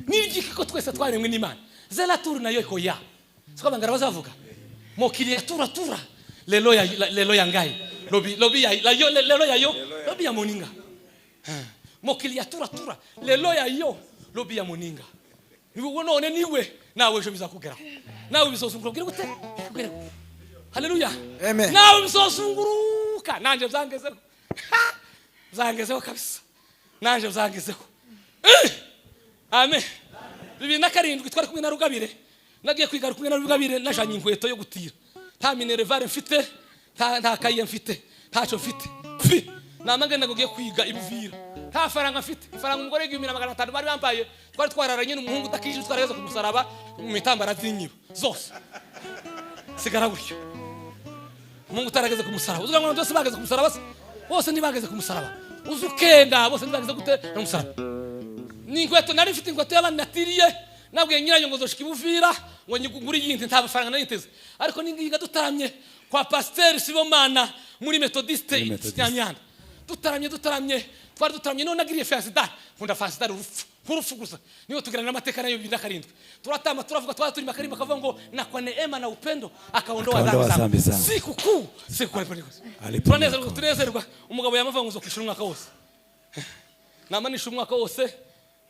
Ni iryiki ko twese twaremwe n'Imana? Zela turu nayo iko ya siko abangara bazavuga mokili ya tura tura lelo ya lelo ya ngai lobi lobi ya la yo lelo ya yo lobi ya moninga. Mokili ya tura tura lelo ya yo lobi ya moninga. Niwe none niwe nawe ejo bizakugeraho, nawe bizozunguruka. Ubwire gute bikugeraho? Haleluya. Amen. Nawe bizozunguruka. Nanje byangezeho. Ha! Byangezeho kabisa, nanje byangezeho. Eh! Amen. 2007 twari kumwe na Rugabire, nagiye kwiga kumwe na Rugabire, najanye inkweto yo gutira, nta minerval mfite, nta kaye mfite, ntacyo mfite. Fi namagenda ngo ngiye kwiga ibuvira, nta faranga mfite. Ifaranga umugore 1500 bari bambaye, twari twararanye n'umuhungu udakijije, twarageze ku musaraba mu mitambara z'inyibo zose, sigara gutyo. Umuhungu utarageze ku musaraba, uzi ngo abantu bose bageze ku musaraba se? Bose ntibageze ku musaraba. Uzi ukenda bose ntibageze gute no musaraba. Ni inkweto nari mfite, inkweto y'abandi natiriye, nabwiye nyirayo ngo zoshika ibuvira ngo nyigure iyindi, nta mafaranga nari niteze. Ariko ningiga dutaramye kwa Pasiteri Sibomana muri Methodiste. Muri Methodiste. Nyamyanda dutaramye, dutaramye, twari dutaramye. None nagiriye fiançailles, nkunda fiançailles urupfu nk'urupfu gusa. Niyo tugirana n'amateka nayo. 2007 turatamba, turavuga, twari turi makarimba kavuga ngo: "Na kwa neema na upendo akaondoa Akaondoa dhambi dhambi zangu." zangu. Siku kuu, siku Alipo turanezerwa, tunezerwa. Umugabo yamavuga ngo nzokwishura umwaka wose, namanisha umwaka wose,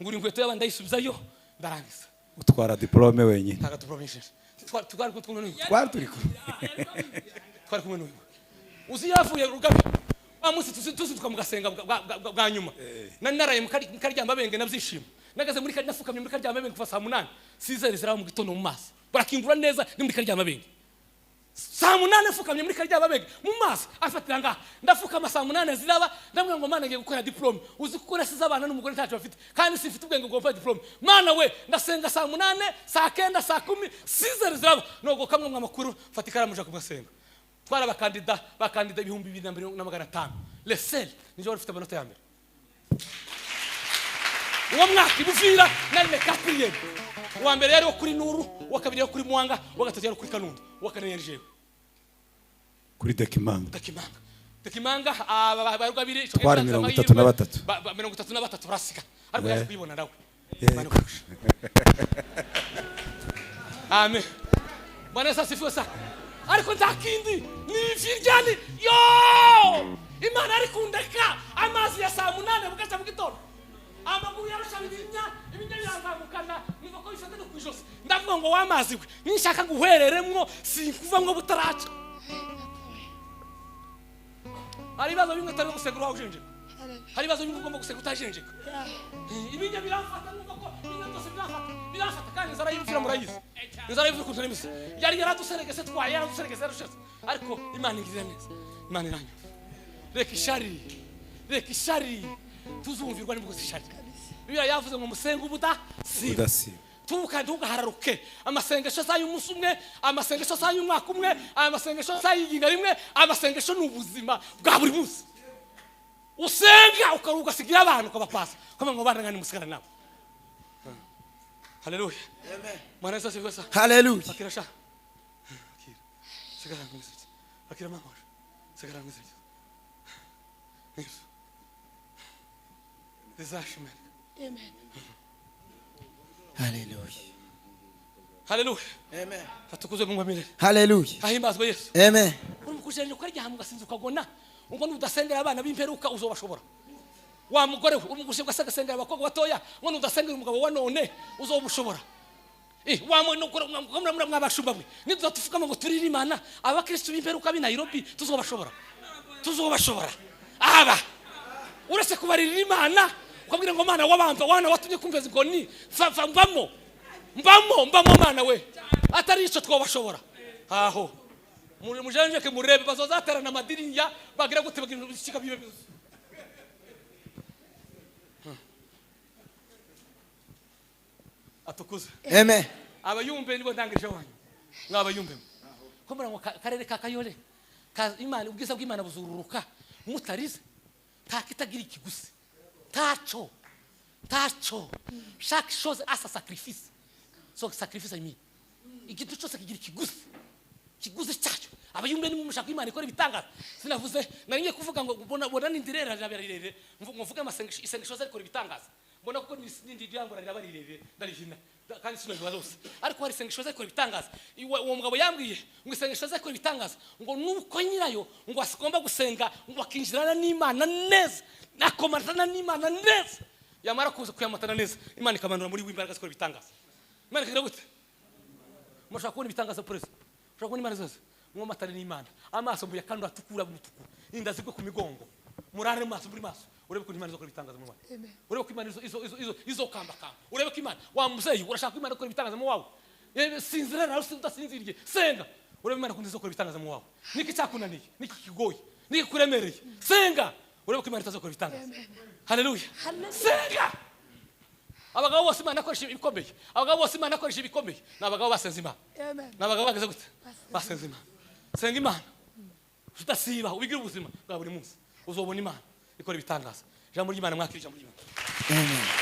ngura inkweto y'abandi, ndayisubizayo, ndarangiza. Utwara diplôme wenyine. Ntago tupromishe, twari kumwe n'uyu. Twari turi kumwe. Twari kumwe n'uyu. Uzi yavuye Rugabe wa munsi tuzi tukamugasenga bwa nyuma, nari naraye mu karyamabenge na byishimo, nagaze muri kari, nafukamye muri karyamabenge kuva saa 8 sizere ziraba mu gitondo, mu maso barakingura neza, ni muri karyamabenge saa 8, mfukamye muri karyamabenge mu maso afatira ngaha, ndafukama saa 8 ziraba, ndamubwira ngo: "Mana, ngiye gukora diplôme, uzi kuko nasize abana n'umugore ntacyo bafite, kandi simfite ubwenge bwo gukora diplôme. Mana we!" Ndasenga saa 8, saa 9, saa 10, sizere ziraba, nogo kamwe mu amakuru, mfata ikaramu nja kugasenga. Twari abakandida, bakandida 2500, lesel nije wari ufite amanota ya mbere uwo mwaka ibuvira, nari le quatrième. Uwa mbere yari wo kuri Nuru, uwa kabiri yari kuri Mwanga, uwa gatatu yari kuri Kanundo, uwa kane yari jewe. Kuri Dekimanga. Dakimanga, Dakimanga, aba Barugabire. Twari 33. 33 barasiga, ariko yaje kuyibona nawe. Imana ikurusha. Amen. Bwana Yesu asifiwe sana. Ariko nta kindi, ni ivi ryani yo Imana ari kundeka amazi ya saa 8 bugacya mu gitondo, amaguru yarusha ibinya, ibinya birazamukana. Iravuga ngo wamazi we, ninshaka nguhereremwo sinkuva ngo butaraca. Hari ibibazo bimwe utari gusenga uruhawe ujenjeka. Hari ibibazo bimwe ugomba gusenga utajenjeka. Ibinya biramfata, numva ko ibinya byose biramfata kandi inzara y'imvura murayizi. Inzara y'imvura ukuntu imeze. Yari yaraduseregese twaye, yaraduseregese yarushetse. Ariko Imana ingirira neza. Imana iranyumva. Reka ishari. Reka ishari. Tuzumvirwa nibwo ishari. Bibiliya yavuze ngo musenge ubudasiba. Udasiba. Tuka ntugahararuke. Amasengesho saa y'umunsi umwe, amasengesho saa y'umwaka umwe, amasengesho saa y'iginga rimwe, amasengesho ni ubuzima bwa buri munsi. Usenga ukasigira abantu ukabapasa. Kama ngo bana ngani musigara nabo. Haleluya. Amen. Mwana Yesu asifiwe sana. Haleluya. Akira sha. Akira. Sigara ngizitse. Akira mama. Sigara ngizitse. Yesu. Dizashimene. Amen. Haleluya. Haleluya. Amen. Atukuzwe Mungu wa milele. Haleluya. Ahimbazwe Yesu. Amen. Uri mukujenje ukaryama ugasinza ukagona. Ngo nudasengera abana b'imperuka uzobashobora. Wa mugore we uri mugushye ugasengera abakobwa batoya, ngo nudasengera umugabo wa none uzobushobora. Wa mwe mwabashumba mwe. Nidutufukama ngo turire Imana, abakristo b'imperuka b'i Nairobi tuzobashobora. Tuzobashobora. Aba uretse kubaririra Imana, ukabwira ngo Mana wabamba wana watumye kumveza inkoni, fa mbamo. Mbamo mbamo Mana we. Atari ico twobashobora. Aho. Mujenjeke murebe bazozaterana amadiriya bagira gute bagira ibishika bibe bize. Atukuze. Amen. Abayumbe nibo ndangirije wanyu. Mwabayumbe. Ko mura ngo karere ka Kayole ka Imana ubwiza bw'Imana buzururuka mutarize takitagira ikiguzi. Tacho. Tacho. Chaque chose a sa sacrifice. So sacrifice I mean. Ikintu cyose kigira ikiguzi. Kiguzi cyacu. Abayumbe ni mumushaka Imana ikora ibitangaza. Sinavuze nari ngiye kuvuga ngo bona nindirera rirere mvuge amasengesho isengesho zarikora ibitangaza. Mbona kuko nindi ryangura riraba rirere ndarihina kandi sinobibaza zose. Ariko hari isengesho zarikora ibitangaza. Uwo mugabo yambwiye ngo isengesho zarikora ibitangaza ngo nuko nyirayo ngo asigomba gusenga ngo akinjirana n'Imana neza, nakomatana n'Imana neza. Yamara kuza kuyamatana neza, Imana ikamanura muri we imbaraga zikora ibitangaza. Imana ikagira gute? Mushaka kubona ibitangaza president. Ushaka kubona Imana zose. Mwomatane n'Imana. Amaso muyakandura atukura mutuku. Inda zigwe ku migongo. Murare maso muri maso. Urebe ko Imana izokora ibitangaza mu wawe. Urebe ko Imana izo kamba kamba. Urebe ko Imana wa muzeyi urashaka Imana ikora ibitangaza mu wawe. Sinzira nawe udasinziriye. Senga. Urebe Imana kundi izokora ibitangaza mu wawe. Niki cyakunaniye? Niki kigoye? Niki kuremereye? Senga. Urebe ko Imana itazokora ibitangaza. Haleluya. Senga. Abagabo bose Imana akoresha ibikomeye. Abagabo bose Imana akoresha ibikomeye. Ni abagabo basenze Imana. Amen. Ni abagabo bageze gute? Basenze Imana. Senga Imana. Udasiba ubigira ubuzima bwa buri munsi. Uzobona Imana ikora ibitangaza. Ijambo ry'Imana mwakira ijambo ry'Imana. Amen.